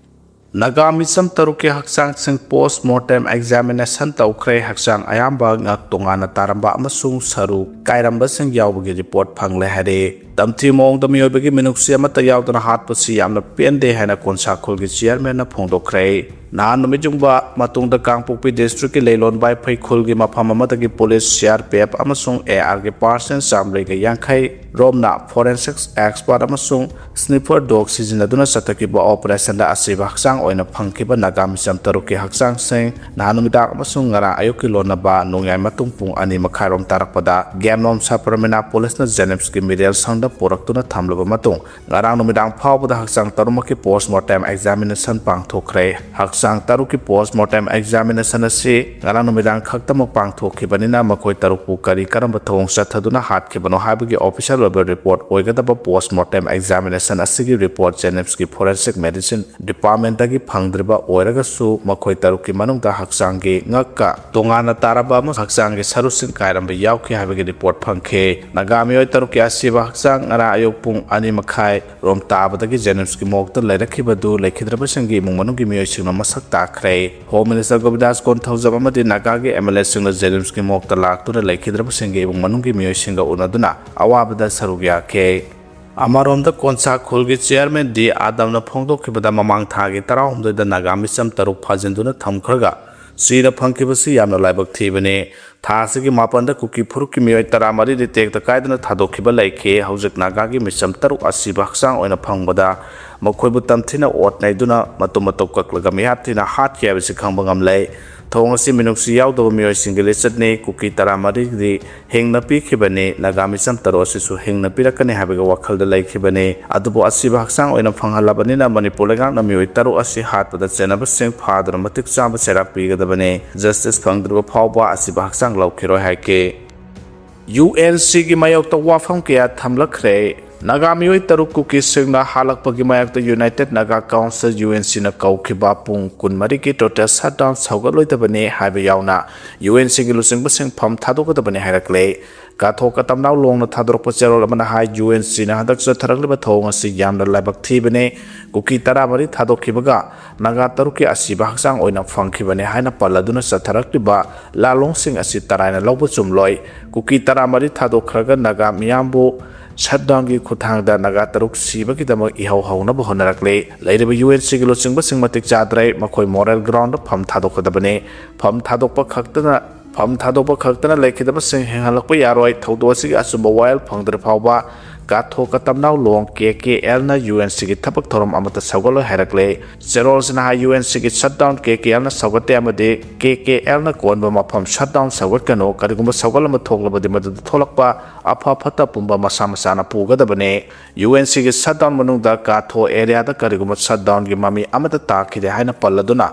ꯅꯥꯒꯥ ꯃꯤꯆꯝ ꯇꯔꯨꯛꯀꯤ ꯍꯛꯆꯥꯡꯁꯤꯡ post mortem examination ꯇꯧꯈ꯭ꯔꯦ꯫ ꯍꯛꯆꯥꯡ ꯑꯌꯥꯝꯕ ꯉꯛ ꯇꯣꯉꯥꯟꯅ ꯇꯥꯔꯝꯕ ꯑꯃꯁꯨꯡ ꯁꯔꯨ ꯀꯥꯏꯔꯝꯕꯁꯤꯡ ꯌꯥꯎꯕꯒꯤ report ꯐꯪꯂꯦ ꯍꯥꯏꯔꯦ꯫ ꯇꯝꯊꯤ ꯃꯑꯣꯡꯗ ꯃꯤꯑꯣꯏꯕꯒꯤ ꯃꯤꯅꯨꯡꯁꯤ ꯑꯃꯠꯇ ꯌꯥꯎꯗꯅ ꯍꯥꯠꯄꯁꯤ ꯌꯥꯝꯅ ꯄꯦꯟꯗꯦ ꯍꯥꯏꯅ ꯀꯣꯟꯁꯥ ꯈꯨꯜꯒꯤ chairmanꯅ ꯐꯣꯡꯗꯣꯛꯈ꯭ꯔꯦ꯫ ꯅꯍꯥꯟ ꯅꯨꯃꯤꯠ ꯌꯨꯡꯕ ꯃꯇꯨꯡꯗ ꯀꯥꯡꯄꯣꯛꯄꯤ districtꯀꯤ ꯂꯩꯂꯣꯟ ꯕꯥꯏꯐꯩ ꯈꯨꯜꯒꯤ ꯃꯐꯝ ꯑꯃꯗꯒꯤ police, C R P F ꯑꯃꯁꯨꯡ A R ꯒꯤ percent ꯆꯥꯝꯃꯔꯤꯒ ꯌꯥꯡꯈꯩ ꯔꯣꯝꯅ forensics expert ꯑꯃꯁꯨꯡ sniper dog ꯁꯤꯖꯤꯟꯅꯗꯨꯅ ꯆꯠꯊꯈꯤꯕ operationꯗ ꯑꯁꯤꯕ ꯍꯛꯆꯥꯡ ꯑꯣꯏꯅ ꯐꯪꯈꯤꯕ ꯅꯥꯒꯥ ꯃꯤꯆꯝ ꯇꯔꯨꯛꯀꯤ ꯍꯛꯆꯥꯡꯁꯤꯡ ꯅꯍꯥꯟ ꯅꯨꯃꯤꯗꯥꯡ ꯑꯃꯁꯨꯡ ꯉꯔꯥꯡ ꯑꯌꯨꯛꯀꯤ ꯂꯣꯟꯅꯕ ꯅꯣꯡꯌꯥꯏ ꯃꯇꯨꯡ ꯄꯨꯡ ꯑꯅꯤ ꯃꯈꯥꯏꯔꯣꯝ ꯇꯥꯔꯛꯄꯗ ꯒꯦꯝꯂꯣꯝ ꯁꯕꯔꯃꯤꯅꯥ policeꯅ JNIMSꯀꯤ ꯃꯤꯔꯦꯜ ꯁꯪꯗ ꯄꯨꯔꯛꯇꯨꯅ ꯊꯝꯂꯕ ꯃꯇꯨꯡ ꯉꯔꯥꯡ ꯅꯨꯃꯤꯗꯥꯡ ꯐꯥꯎꯕꯗ ꯍꯛꯆꯥꯡ ꯇꯔꯨꯛꯃꯛꯀꯤ post mortem examination ꯄꯥꯡꯊꯣꯛꯈ꯭ꯔꯦ꯫ ꯍꯛꯆꯥꯡ ꯇꯔꯨꯛꯀꯤ post mortem examination ꯑꯁꯤ ꯉꯔꯥꯡ ꯅꯨꯃꯤꯗꯥꯡ ꯈꯛꯇꯃꯛ ꯄꯥꯡꯊꯣꯛꯈꯤꯕꯅꯤꯅ ꯃꯈꯣꯏ ꯇꯔꯨꯛꯄꯨ ꯀꯔꯤ ꯀꯔꯝꯕ ꯊꯧꯑꯣꯡ ꯆꯠꯊꯗꯨꯅ ꯍꯥꯠꯈꯤꯕꯅꯣ ꯍꯥꯏꯕꯒꯤ official ꯑꯣꯏꯕ report ꯑꯣꯏꯒꯗꯕ post mortem examination ꯑꯁꯤꯒꯤ report JNIMSꯀꯤ forensic medicine departmentꯇꯒꯤ ꯐꯪꯗ꯭ꯔꯤꯕ ꯑꯣꯏꯔꯒꯁꯨ ꯃꯈꯣꯏ ꯇꯔꯨꯛꯀꯤ ꯃꯅꯨꯡꯗ ꯍꯛꯆꯥꯡꯒꯤ ꯉꯛꯀ ꯇꯣꯉꯥꯟꯅ ꯇꯥꯔꯝꯕ ꯑꯃꯁꯨꯡ ꯍꯛꯆꯥꯡꯒꯤ ꯁꯔꯨꯁꯤꯡ ꯀꯥꯏꯔꯝꯕ ꯌꯥꯎꯈꯤ ꯍꯥꯏꯕꯒꯤ report ꯐꯪꯈꯤ꯫ ꯅꯥꯒꯥ ꯃꯤꯑꯣꯏ ꯇꯔꯨꯛꯀꯤ ꯑꯁꯤꯕ ꯍꯛꯆꯥꯡ ꯉꯔꯥꯡ ꯑꯌꯨꯛ ꯄꯨꯡ ꯑꯅꯤ ꯃꯈꯥꯏ ꯔꯣꯝ ꯇꯥꯕꯗꯒꯤ JNIMSꯀꯤ morgueꯇ ꯂꯩꯔꯛꯈꯤꯕꯗꯨ ꯂꯩꯈꯤꯗ꯭ꯔꯕꯁꯤꯡꯒꯤ ꯏꯃꯨꯡ ꯃꯅꯨꯡꯒꯤ ꯃꯤꯑꯣꯏꯁꯤꯡꯅ ꯃꯁꯛ ꯇꯥꯛꯈ꯭ꯔꯦ꯫ Home Minister ꯒꯣꯕꯤꯟꯗꯥꯁ ꯀꯣꯟꯊꯧꯖꯝ ꯑꯃꯗꯤ ꯅꯥꯒꯥꯒꯤ MLAꯁꯤꯡꯅ JNIMSꯀꯤ morgueꯇ ꯂꯥꯛꯇꯨꯅ ꯂꯩꯈꯤꯗ꯭ꯔꯕꯁꯤꯡꯒꯤ ꯏꯃꯨꯡ ꯃꯅꯨꯡꯒꯤ ꯃꯤꯑꯣꯏꯁꯤꯡꯒ ꯎꯅꯗꯨꯅ ꯑꯋꯥꯕꯗ ꯁꯔꯨꯛ ꯌꯥꯈꯤ꯫ ꯑꯃꯔꯣꯝꯗ ꯀꯣꯟꯁꯥ ꯈꯨꯜꯒꯤ chairman ꯗꯤ ꯑꯥꯗꯝꯅ ꯐꯣꯡꯗꯣꯛꯈꯤꯕꯗ ꯃꯃꯥꯡ ꯊꯥꯒꯤ ꯇꯔꯥꯍꯨꯝꯗꯣꯏꯗ ꯅꯥꯒꯥ ꯃꯤꯆꯝ ꯇꯔꯨꯛ ꯐꯥꯖꯤꯟꯗꯨꯅ ꯊꯝꯈ꯭ꯔꯒ ꯁꯤꯅ ꯐꯪꯈꯤꯕꯁꯤ ꯌꯥꯝꯅ ꯂꯥꯏꯕꯛ ꯊꯤꯕꯅꯤ꯫ ꯊꯥ ꯑꯁꯤꯒꯤ ꯃꯥꯄꯟꯗ ꯀꯨꯀꯤ ꯐꯨꯔꯨꯞꯀꯤ ꯃꯤꯑꯣꯏ ꯇꯔꯥꯃꯔꯤꯗꯤ ꯇꯦꯛꯇ ꯀꯥꯏꯗꯅ ꯊꯥꯗꯣꯛꯈꯤꯕ ꯂꯩꯈꯤ꯫ ꯍꯧꯖꯤꯛ ꯅꯥꯒꯥꯒꯤ ꯃꯤꯆꯝ ꯇꯔꯨꯛ ꯑꯁꯤꯕ ꯍꯛꯆꯥꯡ ꯑꯣꯏꯅ ꯐꯪꯕꯗ ꯃꯈꯣꯏꯕꯨ ꯇꯝꯊꯤꯅ ꯑꯣꯠ ꯅꯩꯗꯨꯅ ꯃꯇꯨꯝ ꯃꯇꯨꯝ ꯀꯛꯂꯒ ꯃꯤꯍꯥꯠ ꯊꯤꯅ ꯍꯥꯠꯈꯤ ꯍꯥꯏꯕꯁꯤ ꯈꯪꯕ ꯉꯝꯂꯦ꯫ ꯊꯧꯑꯣꯡ ꯑꯁꯤ ꯃꯤꯅꯨꯡꯁꯤ ꯌꯥꯎꯗꯕ ꯃꯤꯑꯣꯏꯁꯤꯡꯒꯤ ꯂꯤꯆꯠꯅꯤ꯫ ꯀꯨꯀꯤ ꯇꯔꯥꯃꯔꯤꯗꯤ ꯍꯤꯡꯅ ꯄꯤꯈꯤꯕꯅꯤ꯫ ꯅꯥꯒꯥ ꯃꯤꯆꯝ ꯇꯔꯨꯛ ꯑꯁꯤꯁꯨ ꯍꯤꯡꯅ ꯄꯤꯔꯛꯀꯅꯤ ꯍꯥꯏꯕꯒꯤ ꯋꯥꯈꯜꯗ ꯂꯩꯈꯤꯕꯅꯤ꯫ ꯑꯗꯨꯕꯨ ꯑꯁꯤꯕ ꯍꯛꯆꯥꯡ ꯑꯣꯏꯅ ꯐꯪꯍꯜꯂꯕꯅꯤꯅ ꯃꯅꯤꯄꯨꯔ ꯂꯩꯉꯥꯛꯅ ꯃꯤꯑꯣꯏ ꯇꯔꯨꯛ ꯑꯁꯤ ꯍꯥꯠꯄꯗ ꯆꯦꯟꯅꯕꯁꯤꯡ ꯐꯥꯗꯨꯅ ꯃꯇꯤꯛ ꯆꯥꯕ ꯆꯩꯔꯥꯛ ꯄꯤꯒꯗꯕꯅꯤ꯫ ꯖꯁꯇꯤꯁ ꯐꯪꯗ꯭ꯔꯤꯕ ꯐꯥꯎꯕ ꯑꯁꯤꯕ ꯍꯛꯆꯥꯡ ꯂꯧꯈꯤꯔꯣꯏ ꯍꯥꯏꯈꯤ꯫ ꯌꯨ ꯑꯦꯟ ꯁꯤꯒꯤ ꯃꯥꯌꯣꯛꯇ ꯋꯥꯐꯝ ꯀꯌꯥ ꯊꯝꯂꯛꯈ꯭ꯔꯦ꯫ ꯅꯥꯒꯥ ꯃꯤꯑꯣꯏ ꯇꯔꯨꯛ ꯀꯨꯀꯤꯁꯤꯡꯅ ꯍꯥꯠꯂꯛꯄꯒꯤ ꯃꯥꯌꯣꯛꯇ united Naga council, U N ꯁꯤꯅ ꯀꯧꯈꯤꯕ ꯄꯨꯡ ꯀꯨꯟꯃꯔꯤꯒꯤ ꯇꯣꯇꯦꯜ ꯁꯠꯗꯥꯎꯟ ꯁꯧꯒꯠꯂꯣꯏꯗꯕꯅꯤ ꯍꯥꯏꯕ ꯌꯥꯎꯅ ꯌꯨ ꯑꯦꯟ ꯁꯤꯒꯤ ꯂꯨꯆꯤꯡꯕꯁꯤꯡ ꯐꯝ ꯊꯥꯗꯣꯛꯀꯗꯕꯅꯤ ꯍꯥꯏꯔꯛꯂꯦ꯫ ꯀꯥꯊꯣ ꯀꯇꯝꯅꯥꯎ ꯂꯣꯡꯅ ꯊꯥꯗꯣꯔꯛꯄ ꯆꯦꯔꯣꯜ ꯑꯃꯅ ꯍꯥꯏ, ꯌꯨ ꯑꯦꯟ ꯁꯤꯅ ꯍꯟꯗꯛ ꯆꯠꯊꯔꯛꯂꯤꯕ ꯊꯧꯑꯣꯡ ꯑꯁꯤ ꯌꯥꯝꯅ ꯂꯥꯏꯕꯛ ꯊꯤꯕꯅꯤ꯫ ꯀꯨꯀꯤ ꯇꯔꯥꯃꯔꯤ ꯊꯥꯗꯣꯛꯈꯤꯕꯒ ꯅꯥꯒꯥ ꯇꯔꯨꯛꯀꯤ ꯑꯁꯤꯕ ꯍꯛꯆꯥꯡ ꯑꯣꯏꯅ ꯐꯪꯈꯤꯕꯅꯤ ꯍꯥꯏꯅ ꯄꯜꯂꯗꯨꯅ ꯆꯠꯊꯔꯛꯂꯤꯕ ꯂꯥꯂꯣꯡꯁꯤꯡ ꯑꯁꯤ ꯇꯔꯥꯏꯅ ꯂꯧꯕ ꯆꯨꯝꯂꯣꯏ꯫ ꯀꯨꯀꯤ ꯇꯔꯥꯃꯔꯤ ꯊꯥꯗꯣꯛꯈ꯭ꯔꯒ ꯅꯥꯒꯥ ꯃꯤꯌꯥꯝꯕꯨ ꯁꯠꯗꯥꯎꯟꯒꯤ ꯈꯨꯠꯊꯥꯡꯗ ꯅꯥꯒꯥ ꯇꯔꯨꯛ ꯁꯤꯕꯒꯤꯗꯃꯛ ꯏꯍꯧ ꯍꯧꯅꯕ ꯍꯣꯠꯅꯔꯛꯂꯤ꯫ ꯂꯩꯔꯤꯕ ꯌꯨ ꯑꯦꯟ ꯁꯤꯒꯤ ꯂꯨꯆꯤꯡꯕꯁꯤꯡ ꯃꯇꯤꯛ ꯆꯥꯗ꯭ꯔꯦ꯫ ꯃꯈꯣꯏ ꯃꯣꯔꯦꯜ ꯒ꯭ꯔꯥꯎꯟꯗ ꯐꯝ ꯊꯥꯗꯣꯛꯀꯗꯕꯅꯤ꯫ ꯐꯝ ꯊꯥꯗꯣꯛꯄ ꯈꯛꯇꯅ, ꯐꯝ ꯊꯥꯗꯣꯛꯄ ꯈꯛꯇꯅ ꯂꯩꯈꯤꯗꯕꯁꯤꯡ ꯍꯤꯡꯍꯜꯂꯛꯄ ꯌꯥꯔꯣꯏ꯫ ꯊꯧꯗꯣꯛ ꯑꯁꯤꯒꯤ ꯑꯆꯨꯝꯕ ꯋꯥꯌꯦꯜ ꯐꯪꯗ꯭ꯔꯤ ꯐꯥꯎꯕ ꯀꯥꯊꯣ ꯀꯇꯝꯅꯥꯎ ꯂꯣꯡ, ꯀꯦ ꯀꯦ ꯑꯦꯜꯅ ꯌꯨ ꯑꯦꯟ ꯁꯤꯒꯤ ꯊꯕꯛ ꯊꯧꯔꯝ ꯑꯃꯠꯇ ꯁꯧꯒꯠꯂꯣꯏ ꯍꯥꯏꯔꯛꯂꯦ꯫ ꯆꯦꯔꯣꯜꯁꯤꯅ ꯍꯥꯏ, ꯌꯨ ꯑꯦꯟ ꯁꯤꯒꯤ ꯁꯠꯗꯥꯎꯟ ꯀꯦ ꯀꯦ ꯑꯦꯜꯅ ꯁꯧꯒꯠꯇꯦ ꯑꯃꯗꯤ ꯀꯦ ꯀꯦ ꯑꯦꯜꯅ ꯀꯣꯟꯕ ꯃꯐꯝ ꯁꯠꯗꯥꯎꯟ ꯁꯧꯒꯠꯀꯅꯨ꯫ ꯀꯔꯤꯒꯨꯝꯕ ꯁꯧꯒꯠ ꯑꯃ ꯊꯣꯛꯂꯕꯗꯤ ꯃꯗꯨꯗ ꯊꯣꯛꯂꯛꯄ ꯑꯐ ꯐꯠꯇ ꯄꯨꯝꯕ ꯃꯁꯥ ꯃꯁꯥꯅ ꯄꯨꯒꯗꯕꯅꯤ꯫ ꯌꯨ ꯑꯦꯟ ꯁꯤꯒꯤ ꯁꯠꯗꯥꯎꯟ ꯃꯅꯨꯡꯗ ꯀꯥꯊꯣ ꯑꯦꯔꯤꯌꯥꯗ ꯀꯔꯤꯒꯨꯝꯕ ꯁꯠꯗꯥꯎꯟꯒꯤ ꯃꯃꯤ ꯑꯃꯠꯇ ꯇꯥꯈꯤꯗꯦ ꯍꯥꯏꯅ ꯄꯜꯂꯗꯨꯅ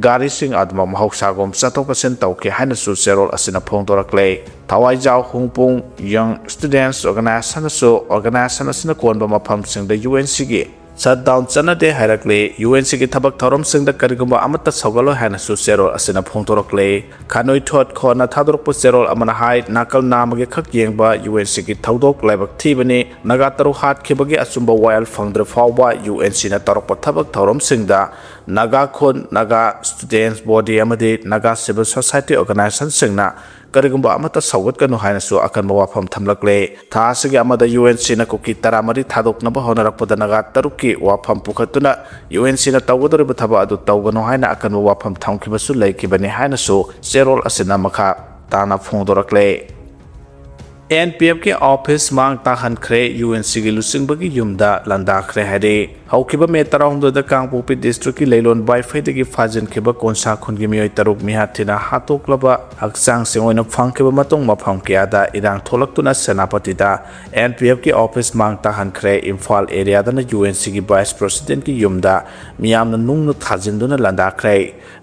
ꯒꯥꯔꯤꯁꯤꯡ ꯑꯗꯨꯃꯛ ꯃꯍꯧꯁꯥꯒꯨꯝ ꯆꯠꯊꯣꯛ ꯆꯠꯁꯤꯟ ꯇꯧꯈꯤ ꯍꯥꯏꯅꯁꯨ ꯆꯦꯔꯣꯜ ꯑꯁꯤꯅ ꯐꯣꯡꯗꯣꯔꯛꯂꯦ꯫ ꯊꯋꯥꯏꯖꯥꯎ ꯍꯨꯡꯄꯨꯡ ꯌꯪ ꯁ꯭ꯇꯨꯗꯦꯟꯠꯁ ꯑꯣꯔꯒꯅꯥꯏꯖꯦꯁꯟꯅꯁꯨ ꯑꯣꯔꯒꯅꯥꯏꯖꯦꯁꯟ ꯑꯁꯤꯅ ꯀꯣꯟꯕ ꯃꯐꯝꯁꯤꯡꯗ ꯌꯨ ꯑꯦꯟ ꯁꯤꯒꯤ ꯁꯠꯗꯥꯎꯟ ꯆꯠꯅꯗꯦ ꯍꯥꯏꯔꯛꯂꯤ꯫ ꯌꯨ ꯑꯦꯟ ꯁꯤꯒꯤ ꯊꯕꯛ ꯊꯧꯔꯝꯁꯤꯡꯗ ꯀꯔꯤꯒꯨꯝꯕ ꯑꯃꯠꯇ ꯁꯧꯒꯠꯂꯣꯏ ꯍꯥꯏꯅꯁꯨ ꯆꯦꯔꯣꯜ ꯑꯁꯤꯅ ꯐꯣꯡꯗꯣꯔꯛꯂꯦ꯫ ꯈꯥꯅꯨꯏ ꯊꯣꯠ ꯈꯣꯟꯅ ꯊꯥꯗꯣꯔꯛꯄ ꯆꯦꯔꯣꯜ ꯑꯃꯅ ꯍꯥꯏ, ꯅꯥꯀꯜ ꯅꯥꯝꯃꯒꯤ ꯈꯛ ꯌꯦꯡꯕ ꯌꯨ ꯑꯦꯟ ꯁꯤꯒꯤ ꯊꯧꯗꯣꯛ ꯂꯥꯏꯕꯛ ꯊꯤꯕꯅꯤ꯫ ꯅꯥꯒꯥ ꯇꯔꯨꯛ ꯍꯥꯠꯈꯤꯕꯒꯤ ꯑꯆꯨꯝꯕ ꯋꯥꯌꯦꯜ ꯐꯪꯗ꯭ꯔꯤ ꯐꯥꯎꯕ ꯌꯨ ꯑꯦꯟ ꯁꯤꯅ ꯇꯧꯔꯛꯄ ꯊꯕꯛ ꯊꯧꯔꯝꯁꯤꯡꯗ ꯅꯥꯒꯥ ꯈꯨꯟ, ꯅꯥꯒꯥ ꯁ꯭ꯇꯨꯗꯦꯟꯠꯁ ꯕꯣꯗꯤ ꯑꯃꯗꯤ ꯅꯥꯒꯥ ꯁꯤꯚꯤꯜ ꯁꯣꯁꯥꯏꯇꯤ ꯑꯣꯔꯒꯅꯥꯏꯖꯦꯁꯟꯁꯤꯡꯅ ꯀꯔꯤꯒꯨꯝꯕ ꯑꯃꯠꯇ ꯁꯧꯒꯠꯀꯅꯨ ꯍꯥꯏꯅꯁꯨ ꯑꯀꯟꯕ ꯋꯥꯐꯝ ꯊꯝꯂꯛꯂꯦ꯫ ꯊꯥ ꯑꯁꯤꯒꯤ ꯑꯃꯗ ꯌꯨ ꯑꯦꯟ ꯁꯤꯅ ꯀꯨꯀꯤ ꯇꯔꯥꯃꯔꯤ ꯊꯥꯗꯣꯛꯅꯕ ꯍꯣꯠꯅꯔꯛꯄꯗ ꯅꯥꯒꯥ ꯇꯔꯨꯛꯀꯤ ꯋꯥꯐꯝ ꯄꯨꯈꯠꯇꯨꯅ ꯌꯨ ꯑꯦꯟ ꯁꯤꯅ ꯇꯧꯒꯗꯧꯔꯤꯕ ꯊꯕꯛ ꯑꯗꯨ ꯇꯧꯒꯅꯨ ꯍꯥꯏꯅ ꯑꯀꯟꯕ ꯋꯥꯐꯝ ꯊꯝꯈꯤꯕꯁꯨ ꯂꯩꯈꯤꯕꯅꯤ ꯍꯥꯏꯅꯁꯨ ꯆꯦꯔꯣꯜ ꯑꯁꯤꯅ ꯃꯈꯥ ꯇꯥꯅ ꯐꯣꯡꯗꯣꯔꯛꯂꯦ꯫ ꯑꯦꯟ ꯄꯤ ꯑꯦꯐꯀꯤ ꯑꯣꯐꯤꯁ ꯃꯥꯡ ꯇꯥꯛꯍꯟꯈ꯭ꯔꯦ, ꯌꯨ ꯑꯦꯟ ꯁꯤꯒꯤ ꯂꯨꯆꯤꯡꯕꯒꯤ ꯌꯨꯝꯗ ꯂꯥꯟꯗꯥꯈ꯭ꯔꯦ ꯍꯥꯏꯔꯦ꯫ ꯍꯧꯈꯤꯕ ꯃꯦ ꯇꯔꯥꯍꯨꯝꯗꯣꯏꯗ ꯀꯥꯡꯄꯣꯛꯄꯤ ꯗꯤꯁꯇ꯭ꯔꯤꯛꯀꯤ ꯂꯩꯂꯣꯟ ꯕꯥꯏꯐꯩꯗꯒꯤ ꯐꯥꯖꯤꯟꯈꯤꯕ ꯀꯣꯟꯁꯥ ꯈꯨꯟꯒꯤ ꯃꯤꯑꯣꯏ ꯇꯔꯨꯛ ꯃꯤꯍꯥꯠ ꯊꯤꯅ ꯍꯥꯠꯇꯣꯛꯂꯕ ꯍꯛꯆꯥꯡꯁꯤꯡ ꯑꯣꯏꯅ ꯐꯪꯈꯤꯕ ꯃꯇꯨꯡ, ꯃꯐꯝ ꯀꯌꯥꯗ ꯏꯔꯥꯡ ꯊꯣꯛꯂꯛꯇꯨꯅ ꯁꯦꯅꯥꯄꯇꯤꯗ ꯑꯦꯟ ꯄꯤ ꯑꯦꯐꯀꯤ ꯑꯣꯐꯤꯁ ꯃꯥꯡ ꯇꯥꯛꯍꯟꯈ꯭ꯔꯦ꯫ ꯏꯝꯐꯥꯜ ꯑꯦꯔꯤꯌꯥꯗꯅ ꯌꯨ ꯑꯦꯟ ꯁꯤꯒꯤ ꯚꯥꯏꯁ ꯄ꯭ꯔꯦꯁꯤꯗꯦꯟꯠꯀꯤ ꯌꯨꯝꯗ ꯃꯤꯌꯥꯝꯅ ꯅꯨꯡꯅ ꯊꯥꯖꯤꯟꯗꯨꯅ ꯂꯥꯟꯗꯥꯈ꯭ꯔꯦ꯫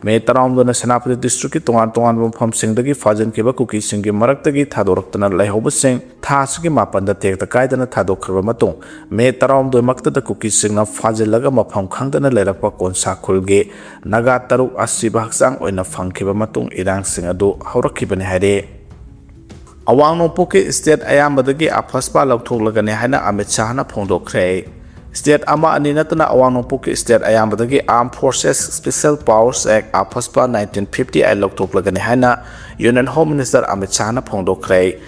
ꯃꯦ ꯇꯔꯥꯍꯨꯝꯗꯣꯏꯅ ꯁꯦꯅꯥꯄꯇꯤ ꯗꯤꯁꯇ꯭ꯔꯤꯛꯀꯤ ꯇꯣꯉꯥꯟ ꯇꯣꯉꯥꯟꯕ ꯃꯐꯝꯁꯤꯡꯗꯒꯤ ꯐꯥꯖꯤꯟꯈꯤꯕ ꯀꯨꯀꯤꯁꯤꯡꯒꯤ ꯃꯔꯛꯇꯒꯤ ꯊꯥꯗꯣꯔꯛꯇꯅ ꯂꯩꯍꯧꯕꯁꯤꯡ ꯊꯥ ꯑꯁꯤꯒꯤ ꯃꯥꯄꯟꯗ ꯇꯦꯛꯇ ꯀꯥꯏꯗꯅ ꯊꯥꯗꯣꯛꯈ꯭ꯔꯕ ꯃꯇꯨꯡ, ꯃꯦ ꯇꯔꯥꯍꯨꯝꯗꯣꯏꯃꯛꯇꯗ ꯀꯨꯀꯤꯁꯤꯡꯅ ꯐꯥꯖꯤꯜꯂꯒ ꯃꯐꯝ ꯈꯪꯗꯅ ꯂꯩꯔꯛꯄ ꯀꯣꯟꯁꯥ ꯈꯨꯜꯒꯤ ꯅꯥꯒꯥ ꯇꯔꯨꯛ ꯑꯁꯤꯕ ꯍꯛꯆꯥꯡ ꯑꯣꯏꯅ ꯐꯪꯈꯤꯕ ꯃꯇꯨꯡ ꯏꯔꯥꯡꯁꯤꯡ ꯑꯗꯨ ꯍꯧꯔꯛꯈꯤꯕꯅꯤ ꯍꯥꯏꯔꯤ꯫ ꯑꯋꯥꯡ ꯅꯣꯡꯄꯣꯛꯀꯤ ꯁ꯭ꯇꯦꯠ ꯑꯌꯥꯝꯕꯗꯒꯤ ꯑꯐꯁꯄꯥ ꯂꯧꯊꯣꯛꯂꯒꯅꯤ ꯍꯥꯏꯅ ꯑꯃꯤꯠ ꯁꯥꯍꯅ ꯐꯣꯡꯗꯣꯛꯈ꯭ꯔꯦ꯫ ꯁ꯭ꯇꯦꯠ ꯑꯃ ꯑꯅꯤ ꯅꯠꯇꯅ ꯑꯋꯥꯡ ꯅꯣꯡꯄꯣꯛꯀꯤ ꯁ꯭ꯇꯦꯠ ꯑꯌꯥꯝꯕꯗꯒꯤ Armed Forces Special Powers Act, AFSPA nineteen fifty eight ꯂꯧꯊꯣꯛꯂꯒꯅꯤ ꯍꯥꯏꯅ ꯌꯨꯅꯤꯌꯟ ꯍꯣꯝ ꯃꯤꯅꯤꯁꯇꯔ ꯑꯃꯤꯠ ꯁꯥꯍꯅ ꯐꯣꯡꯗꯣꯛꯈ꯭ꯔꯦ꯫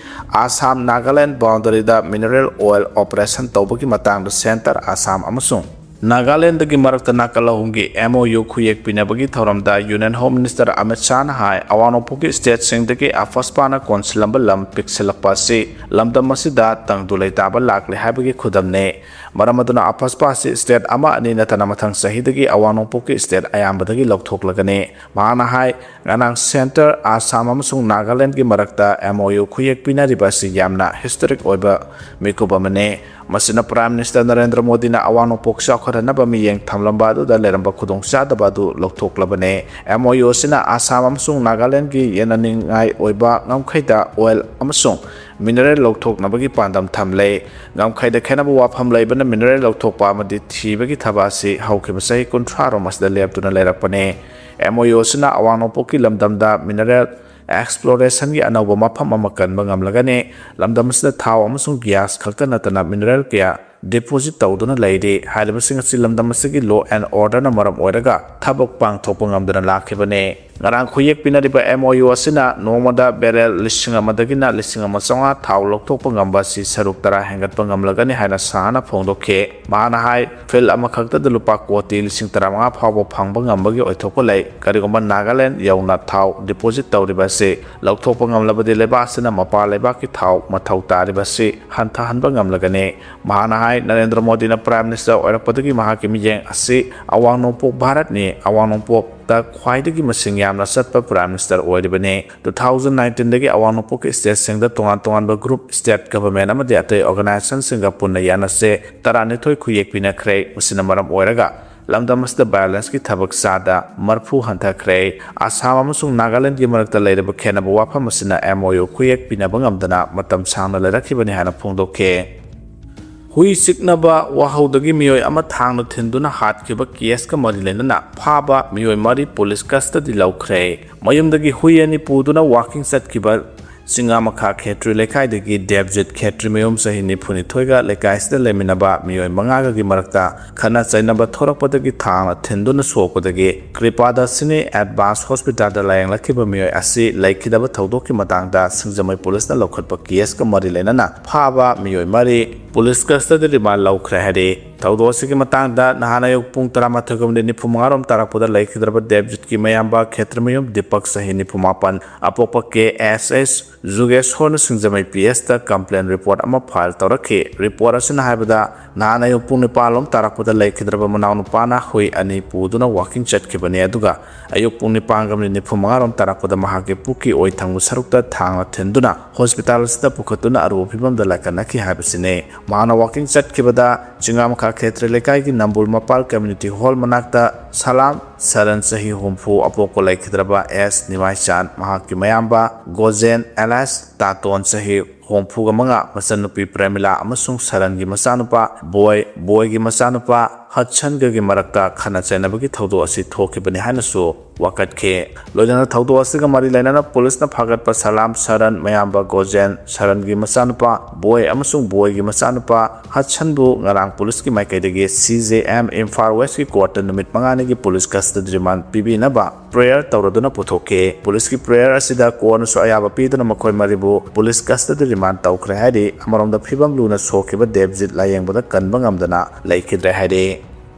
ꯑꯁꯥꯝ ꯅꯥꯒꯥꯂꯦꯟ ꯕꯥꯎꯟꯗꯔꯤꯗ ꯃꯤꯅꯔꯦꯜ ꯑꯣꯏꯜ ꯑꯣꯄꯔꯦꯁꯟ ꯇꯧꯕꯒꯤ ꯃꯇꯥꯡꯗ ꯁꯦꯟꯇꯔ, ꯑꯁꯥꯝ ꯑꯃꯁꯨꯡ ꯅꯥꯒꯥꯂꯦꯟꯗꯒꯤ ꯃꯔꯛꯇ ꯅꯥꯀꯜ ꯑꯍꯨꯝꯒꯤ ꯑꯦꯝ ꯑꯣ ꯌꯨ ꯈꯨꯌꯦꯛ ꯄꯤꯅꯕꯒꯤ ꯊꯧꯔꯝꯗ ꯌꯨꯅꯤꯌꯟ ꯍꯣꯝ ꯃꯤꯅꯤꯁꯇꯔ ꯑꯃꯤꯠ ꯁꯥꯍꯅ ꯍꯥꯏ, ꯑꯋꯥꯡ ꯅꯣꯡꯄꯣꯛꯀꯤ ꯁ꯭ꯇꯦꯠꯁꯤꯡꯗꯒꯤ ꯑꯐꯁꯄꯥꯅ ꯀꯣꯟꯁꯤꯜꯂꯝꯕ ꯂꯝ ꯄꯤꯛꯁꯤꯜꯂꯛꯄ ꯑꯁꯤ ꯂꯝꯗꯝ ꯑꯁꯤꯗ ꯇꯪꯗꯨ ꯂꯩꯇꯥꯕ ꯂꯥꯛꯂꯦ ꯍꯥꯏꯕꯒꯤ ꯈꯨꯗꯝꯅꯤ꯫ ꯃꯔꯝ ꯑꯗꯨꯅ ꯑꯐꯁꯄꯥ ꯑꯁꯤ ꯁ꯭ꯇꯦꯠ ꯑꯃ ꯑꯅꯤ ꯅꯠꯇꯅ ꯃꯊꯪ ꯆꯍꯤꯗꯒꯤ ꯑꯋꯥꯡ ꯅꯣꯡꯄꯣꯛꯀꯤ ꯁ꯭ꯇꯦꯠ ꯑꯌꯥꯝꯕꯗꯒꯤ ꯂꯧꯊꯣꯛꯂꯒꯅꯤ꯫ ꯃꯍꯥꯛꯅ ꯍꯥꯏ, ꯉꯔꯥꯡ ꯁꯦꯟꯇꯔ, ꯑꯁꯥꯝ ꯑꯃꯁꯨꯡ ꯅꯥꯒꯥꯂꯦꯟꯗꯒꯤ ꯃꯔꯛꯇ ꯑꯦꯝ ꯑꯣ ꯌꯨ ꯈꯨꯌꯦꯛ ꯄꯤꯅꯔꯤꯕ ꯑꯁꯤ ꯌꯥꯝꯅ ꯍꯤꯁꯇꯣꯔꯤꯛ ꯑꯣꯏꯕ ꯃꯤꯀꯨꯞ ꯑꯃꯅꯤ꯫ ꯃꯁꯤꯅ ꯄ꯭ꯔꯥꯏꯝ ꯃꯤꯅꯤꯁꯇꯔ ꯅꯔꯦꯟꯗ꯭ꯔ ꯃꯣꯗꯤꯅ ꯑꯋꯥꯡ ꯅꯣꯡꯄꯣꯛ ꯆꯥꯎꯈꯠꯍꯟꯅꯕ ꯃꯤꯠꯌꯦꯡ ꯊꯝꯂꯝꯕ ꯑꯗꯨꯗ ꯂꯩꯔꯝꯕ ꯈꯨꯗꯣꯡꯆꯥꯗꯕ ꯑꯗꯨ ꯂꯧꯊꯣꯛꯂꯕꯅꯤ꯫ ꯑꯦꯝ ꯑꯣ ꯌꯨ ꯑꯁꯤꯅ ꯑꯁꯥꯝ ꯑꯃꯁꯨꯡ ꯅꯥꯒꯥꯂꯦꯟꯗꯒꯤ ꯌꯦꯟꯅꯅꯤꯡꯉꯥꯏ ꯑꯣꯏꯕ ꯉꯝꯈꯩꯗ ꯑꯣꯏꯜ ꯑꯃꯁꯨꯡ ꯃꯤꯅꯔꯦꯜ ꯂꯧꯊꯣꯛꯅꯕꯒꯤ ꯄꯥꯟꯗꯝ ꯊꯝꯂꯦ꯫ ꯉꯝꯈꯩꯗ ꯈꯦꯠꯅꯕ ꯋꯥꯐꯝ ꯂꯩꯕꯅ ꯃꯤꯅꯔꯦꯜ ꯂꯧꯊꯣꯛꯄ ꯑꯃꯗꯤ ꯊꯤꯕꯒꯤ ꯊꯕꯛ ꯑꯁꯤ ꯍꯧꯈꯤꯕ ꯆꯍꯤ ꯀꯨꯟꯊ꯭ꯔꯥ ꯔꯣꯝ ꯑꯁꯤꯗ ꯂꯦꯞꯇꯨꯅ ꯂꯩꯔꯛꯄꯅꯤ꯫ ꯑꯦꯝ ꯑꯣ ꯌꯨ ꯑꯁꯤꯅ ꯑꯋꯥꯡ ꯅꯣꯡꯄꯣꯛꯀꯤ ꯂꯝꯗꯝꯗ ꯃꯤꯅꯔꯦꯜ ꯑꯦꯛꯁꯄ꯭ꯂꯣꯔꯦꯁꯟꯒꯤ ꯑꯅꯧꯕ ꯃꯐꯝ ꯑꯃ ꯀꯟꯕ ꯉꯝꯂꯒꯅꯤ꯫ ꯂꯝꯗꯝ ꯑꯁꯤꯗ ꯊꯥꯎ ꯑꯃꯁꯨꯡ ꯒ꯭ꯌꯥꯁ ꯈꯛꯇ ꯅꯠꯇꯅ ꯃꯤꯅꯔꯦꯜ ꯀꯌꯥ ꯗꯤꯄꯣꯖꯤꯠ ꯇꯧꯗꯨꯅ ꯂꯩꯔꯤ꯫ ꯍꯥꯏꯔꯤꯕꯁꯤꯡ ꯑꯁꯤ ꯂꯝꯗꯝ ꯑꯁꯤꯒꯤ law and orderꯅ ꯃꯔꯝ ꯑꯣꯏꯔꯒ ꯊꯕꯛ ꯄꯥꯡꯊꯣꯛꯄ ꯉꯝꯗꯅ ꯂꯥꯛꯈꯤꯕꯅꯤ꯫ ꯉꯔꯥꯡ ꯈꯨꯌꯦꯛ ꯄꯤꯅꯔꯤꯕ M O U ꯑꯁꯤꯅ ꯅꯣꯡꯃꯗ ꯕꯦꯔꯦꯜ ꯂꯤꯁꯤꯡ ꯑꯃꯗꯒꯤꯅ ꯂꯤꯁꯤꯡ ꯑꯃ ꯆꯥꯝꯃꯉꯥ ꯊꯥꯎ ꯂꯧꯊꯣꯛꯄ ꯉꯝꯕ ꯑꯁꯤ ꯁꯔꯨꯛ ꯇꯔꯥ ꯍꯦꯟꯒꯠꯄ ꯉꯝꯂꯒꯅꯤ ꯍꯥꯏꯅ ꯁꯍꯥꯅ ꯐꯣꯡꯗꯣꯛꯈꯤ꯫ ꯃꯍꯥꯛꯅ ꯍꯥꯏ, ꯐꯤꯜ ꯑꯃꯈꯛꯇꯗ ꯂꯨꯄꯥ ꯀꯣꯇꯤ ꯂꯤꯁꯤꯡ ꯇꯔꯥꯃꯉꯥ ꯐꯥꯎꯕ ꯐꯪꯕ ꯉꯝꯕꯒꯤ ꯑꯣꯏꯊꯣꯛꯄ ꯂꯩ꯫ ꯀꯔꯤꯒꯨꯝꯕ ꯅꯥꯒꯥꯂꯦꯟ ꯌꯧꯅ ꯊꯥꯎ ꯗꯤꯄꯣꯖꯤꯠ ꯇꯧꯔꯤꯕ ꯑꯁꯤ ꯂꯧꯊꯣꯛꯄ ꯉꯝꯂꯕꯗꯤ ꯂꯩꯕꯥꯛ ꯑꯁꯤꯅ ꯃꯄꯥꯟ ꯂꯩꯕꯥꯛꯀꯤ ꯊꯥꯎ ꯃꯊꯧ ꯇꯥꯔꯤꯕ ꯑꯁꯤ ꯍꯟꯊꯍꯟꯕ ꯉꯝꯂꯒꯅꯤ꯫ ꯃꯍꯥꯛꯅ ꯍꯥꯏ, ꯅꯔꯦꯟꯗ꯭ꯔ ꯃꯣꯗꯤꯅ ꯄ꯭ꯔꯥꯏꯝ ꯃꯤꯅꯤꯁꯇꯔ ꯑꯣꯏꯔꯛꯄꯗꯒꯤ ꯃꯍꯥꯛꯀꯤ ꯃꯤꯠꯌꯦꯡ ꯑꯁꯤ ꯑꯋꯥꯡ ꯅꯣꯡꯄꯣꯛ ꯚꯥꯔꯠꯅꯤ꯫ ꯑꯋꯥꯡ ꯅꯣꯡꯄꯣꯛꯇ ꯈ꯭ꯋꯥꯏꯗꯒꯤ ꯃꯁꯤꯡ ꯌꯥꯝꯅ ꯆꯠꯄ ꯄ꯭ꯔꯥꯏꯝ ꯃꯤꯅꯤꯁꯇꯔ ꯑꯣꯏꯔꯤꯕꯅꯤ꯫ Two thousand nineteenꯗꯒꯤ ꯑꯋꯥꯡ ꯅꯣꯡꯄꯣꯛꯀꯤ ꯁ꯭ꯇꯦꯠꯁꯤꯡꯗ ꯇꯣꯉꯥꯟ ꯇꯣꯉꯥꯟꯕ ꯒ꯭ꯔꯨꯞ, ꯁ꯭ꯇꯦꯠ ꯒꯚꯔꯟꯃꯦꯟꯠ ꯑꯃꯗꯤ ꯑꯇꯩ ꯑꯣꯔꯒꯅꯥꯏꯖꯦꯁꯟꯁꯤꯡꯒ ꯄꯨꯟꯅ ꯌꯥꯅꯁꯦ ꯇꯔꯥꯅꯤꯊꯣꯏ ꯈꯨꯌꯦꯛ ꯄꯤꯅꯈ꯭ꯔꯦ꯫ ꯃꯁꯤꯅ ꯃꯔꯝ ꯑꯣꯏꯔꯒ ꯂꯝꯗꯝ ꯑꯁꯤꯗ ꯚꯥꯏꯑꯣꯂꯦꯟꯁꯀꯤ ꯊꯕꯛ ꯆꯥꯗ ꯃꯔꯐꯨ ꯍꯟꯊꯈ꯭ꯔꯦ꯫ ꯑꯁꯥꯝ ꯑꯃꯁꯨꯡ ꯅꯥꯒꯥꯂꯦꯟꯒꯤ ꯃꯔꯛꯇ ꯂꯩꯔꯤꯕ ꯈꯦꯠꯅꯕ ꯋꯥꯐꯝ ꯑꯁꯤꯅ M O U ꯈꯨꯌꯦꯛ ꯄꯤꯅꯕ ꯉꯝꯗꯅ ꯃꯇꯝ ꯁꯥꯡꯅ ꯂꯩꯔꯛꯈꯤꯕꯅꯤ ꯍꯥꯏꯅ ꯐꯣꯡꯗꯣꯛꯈꯤ꯫ ꯍꯨꯏ ꯆꯤꯛꯅꯕ ꯋꯥꯍꯧꯗꯒꯤ ꯃꯤꯑꯣꯏ ꯑꯃ ꯊꯥꯡꯅ ꯊꯤꯟꯗꯨꯅ ꯍꯥꯠꯈꯤꯕ ꯀꯦꯁꯀ ꯃꯔꯤ ꯂꯩꯅꯅ ꯐꯥꯕ ꯃꯤꯑꯣꯏ ꯃꯔꯤ ꯄꯨꯂꯤꯁ ꯀꯁꯇꯗꯤ ꯂꯧꯈ꯭ꯔꯦ꯫ ꯃꯌꯨꯝꯗꯒꯤ ꯍꯨꯏ ꯑꯅꯤ ꯄꯨꯗꯨꯅ ꯋꯥꯀꯤꯡ ꯆꯠꯈꯤꯕ ꯆꯤꯡꯉꯥꯃꯈꯥ ꯈꯦꯇ꯭ꯔꯤ ꯂꯩꯀꯥꯏꯗꯒꯤ ꯗꯦꯕꯖꯤꯠ ꯈꯦꯇ꯭ꯔꯤ ꯃꯌꯨꯝ ꯆꯍꯤ ꯅꯤꯐꯨꯅꯤꯊꯣꯏꯒ ꯂꯩꯀꯥꯏꯁꯤꯗ ꯂꯩꯃꯤꯟꯅꯕ ꯃꯤꯑꯣꯏ ꯃꯉꯥꯒꯒꯤ ꯃꯔꯛꯇ ꯈꯠꯅ ꯆꯩꯅꯕ ꯊꯣꯔꯛꯄꯗꯒꯤ ꯊꯥꯡꯅ ꯊꯤꯟꯗꯨꯅ ꯁꯣꯛꯄꯗꯒꯤ ꯀ꯭ꯔꯤꯄꯥꯗꯥꯁꯤꯅꯤ ꯑꯦꯗꯚꯥꯟꯁ ꯍꯣꯁꯄꯤꯇꯥꯜꯗ ꯂꯥꯌꯦꯡꯂꯛꯈꯤꯕ ꯃꯤꯑꯣꯏ ꯑꯁꯤ ꯂꯩꯈꯤꯗꯕ ꯊꯧꯗꯣꯛꯀꯤ ꯃꯇꯥꯡꯗ ꯁꯤꯡꯖꯃꯩ ꯄꯨꯂꯤꯁꯅ ꯂꯧꯈꯠꯄ ꯀꯦꯁꯀ ꯃꯔꯤ ꯂꯩꯅꯅ ꯐꯥꯕ ꯃꯤꯑꯣꯏ ꯃꯔꯤ ꯄꯨꯂꯤꯁ ꯀꯁꯇꯗꯤ ꯔꯤꯃꯥꯟ ꯂꯧꯈ꯭ꯔꯦ ꯍꯥꯏꯔꯤ꯫ ꯊꯧꯗꯣꯛ ꯑꯁꯤꯒꯤ ꯃꯇꯥꯡꯗ ꯅꯍꯥꯟ ꯑꯌꯨꯛ ꯄꯨꯡ ꯇꯔꯥꯃꯥꯊꯣꯏꯒ ꯃꯤꯅꯤꯠ ꯅꯤꯐꯨ ꯃꯉꯥ ꯔꯣꯝ ꯇꯥꯔꯛꯄꯗ ꯂꯩꯈꯤꯗ꯭ꯔꯕ ꯗꯦꯕꯖꯤꯠꯀꯤ ꯃꯌꯥꯝꯕ ꯈꯦꯇ꯭ꯔꯤꯃꯌꯨꯝ ꯗꯤꯄꯛ ꯆꯍꯤ ꯅꯤꯐꯨ ꯃꯥꯄꯟ ꯑꯄꯣꯛꯄ ꯀꯦ ꯑꯦꯁ ꯑꯦꯁ ꯖꯨꯒꯦꯁꯣꯔꯅ ꯁꯤꯡꯖꯃꯩ ꯄꯤ ꯑꯦꯁꯇ ꯀꯝꯄ꯭ꯂꯦꯟ ꯔꯤꯄꯣꯔꯠ ꯑꯃ ꯐꯥꯏꯜ ꯇꯧꯔꯛꯈꯤ꯫ ꯔꯤꯄꯣꯔꯠ ꯑꯁꯤꯅ ꯍꯥꯏꯕꯗ ꯅꯍꯥꯟ ꯑꯌꯨꯛ ꯄꯨꯡ ꯅꯤꯄꯥꯟ ꯂꯣꯝ ꯇꯥꯔꯛꯄꯗ ꯂꯩꯈꯤꯗ꯭ꯔꯕ ꯃꯅꯥꯎꯅꯨꯄꯥꯅ ꯍꯨꯏ ꯑꯅꯤ ꯄꯨꯗꯨꯅ ꯋꯥꯀꯤꯡ ꯆꯠꯈꯤꯕꯅꯤ, ꯑꯗꯨꯒ ꯑꯌꯨꯛ ꯄꯨꯡ ꯅꯤꯄꯥꯟꯒ ꯃꯤꯅꯤꯠ ꯅꯤꯐꯨ ꯃꯉꯥ ꯔꯣꯝ ꯇꯥꯔꯛꯄꯗ ꯃꯍꯥꯛꯀꯤ ꯄꯨꯛꯀꯤ ꯑꯣꯏ ꯊꯪꯕ ꯁꯔꯨꯛꯇ ꯊꯥꯡꯅ ꯊꯤꯟꯗꯨꯅ ꯍꯣꯁꯄꯤꯇꯥꯜ ꯑꯁꯤꯗ ꯄꯨꯈꯠꯇꯨꯅ ꯑꯔꯨꯕ ꯐꯤꯕꯝꯗ ꯂꯥꯏꯀꯠꯅꯈꯤ ꯍꯥꯏꯕꯁꯤꯅꯤ꯫ ꯃꯍꯥꯛꯅ ꯋꯥꯀꯤꯡ ꯆꯠꯈꯤꯕꯗ ꯆꯤꯡꯉꯥꯃꯈꯥ ꯈꯦꯇ꯭ꯔꯤ ꯂꯩꯀꯥꯏꯒꯤ ꯅꯝꯕꯨꯜ ꯃꯄꯥꯜ ꯀꯝꯃ꯭ꯌꯨꯅꯤꯇꯤ ꯍꯣꯜ ꯃꯅꯥꯛꯇ ꯁꯂꯥꯝ ꯁꯔꯟ ꯆꯍꯤ ꯍꯨꯝꯐꯨ ꯑꯄꯣꯛꯄ ꯂꯩꯈꯤꯗ꯭ꯔꯕ ꯑꯦꯁ ꯅꯤꯃꯥꯏꯆꯥꯟ, ꯃꯍꯥꯛꯀꯤ ꯃꯌꯥꯝꯕ ꯒꯣꯖꯦꯟ ꯑꯦꯂꯥꯏꯁ ꯇꯥꯇꯣꯟ ꯆꯍꯤ ꯍꯨꯝꯐꯨꯒ ꯃꯉꯥ, ꯃꯆꯟꯅꯨꯄꯤ ꯄ꯭ꯔꯦꯃꯤꯂꯥ ꯑꯃꯁꯨꯡ ꯁꯔꯟꯒꯤ ꯃꯆꯥꯅꯨꯄꯥ ꯕꯣꯏ, ꯕꯣꯏꯒꯤ ꯃꯆꯥꯅꯨꯄꯥ ꯍꯠꯁꯟꯒꯒꯤ ꯃꯔꯛꯇ ꯈꯠꯅ ꯆꯩꯅꯕꯒꯤ ꯊꯧꯗꯣꯛ ꯑꯁꯤ ꯊꯣꯛꯈꯤꯕꯅꯤ ꯍꯥꯏꯅꯁꯨ ꯋꯥꯀꯠꯈꯤ꯫ ꯂꯣꯏꯅꯅ ꯊꯧꯗꯣꯛ ꯑꯁꯤꯒ ꯃꯔꯤ ꯂꯩꯅꯅ ꯄꯨꯂꯤꯁꯅ ꯐꯥꯒꯠꯄ ꯁꯂꯥꯝ ꯁꯔꯟ, ꯃꯌꯥꯝꯕ ꯒꯣꯖꯦꯟ ꯁꯔꯟꯒꯤ ꯃꯆꯥꯅꯨꯄꯥ ꯕꯣꯏ ꯑꯃꯁꯨꯡ ꯕꯣꯏꯒꯤ ꯃꯆꯥꯅꯨꯄꯥ ꯍꯠꯁꯟꯕꯨ ꯉꯔꯥꯡ ꯄꯨꯂꯤꯁꯀꯤ ꯃꯥꯏꯀꯩꯗꯒꯤ ꯁꯤ ꯖꯦ ꯑꯦꯝ ꯏꯝꯐꯥꯜ ꯋꯦꯁꯀꯤ ꯀꯣꯔꯠꯇ ꯅꯨꯃꯤꯠ ꯃꯉꯥꯅꯤꯒꯤ ꯄꯨꯂꯤꯁ ꯀꯁꯇꯗꯤ ꯔꯤꯃꯥꯟ ꯄꯤꯕꯤꯅꯕ ꯄ꯭ꯔꯦꯌꯔ ꯇꯧꯔꯗꯨꯅ ꯄꯨꯊꯣꯛꯈꯤ꯫ ꯄꯨꯂꯤꯁꯀꯤ ꯄ꯭ꯔꯦꯌꯔ ꯑꯁꯤꯗ ꯀꯣꯔꯠꯅꯁꯨ ꯑꯌꯥꯕ ꯄꯤꯗꯨꯅ ꯃꯈꯣꯏ ꯃꯔꯤꯕꯨ ꯄꯨꯂꯤꯁ ꯀꯁꯇꯗꯤ ꯔꯤꯃꯥꯟ ꯇꯧꯈ꯭ꯔꯦ ꯍꯥꯏꯔꯤ꯫ ꯑꯃꯔꯣꯝꯗ ꯐꯤꯕꯝ ꯂꯨꯅ ꯁꯣꯛꯈꯤꯕ ꯗꯦꯕꯖꯤꯠ ꯂꯥꯌꯦꯡꯕꯗ ꯀꯟꯕ ꯉꯝꯗꯅ ꯂꯩꯈꯤꯗ꯭ꯔꯦ ꯍꯥꯏꯔꯤ꯫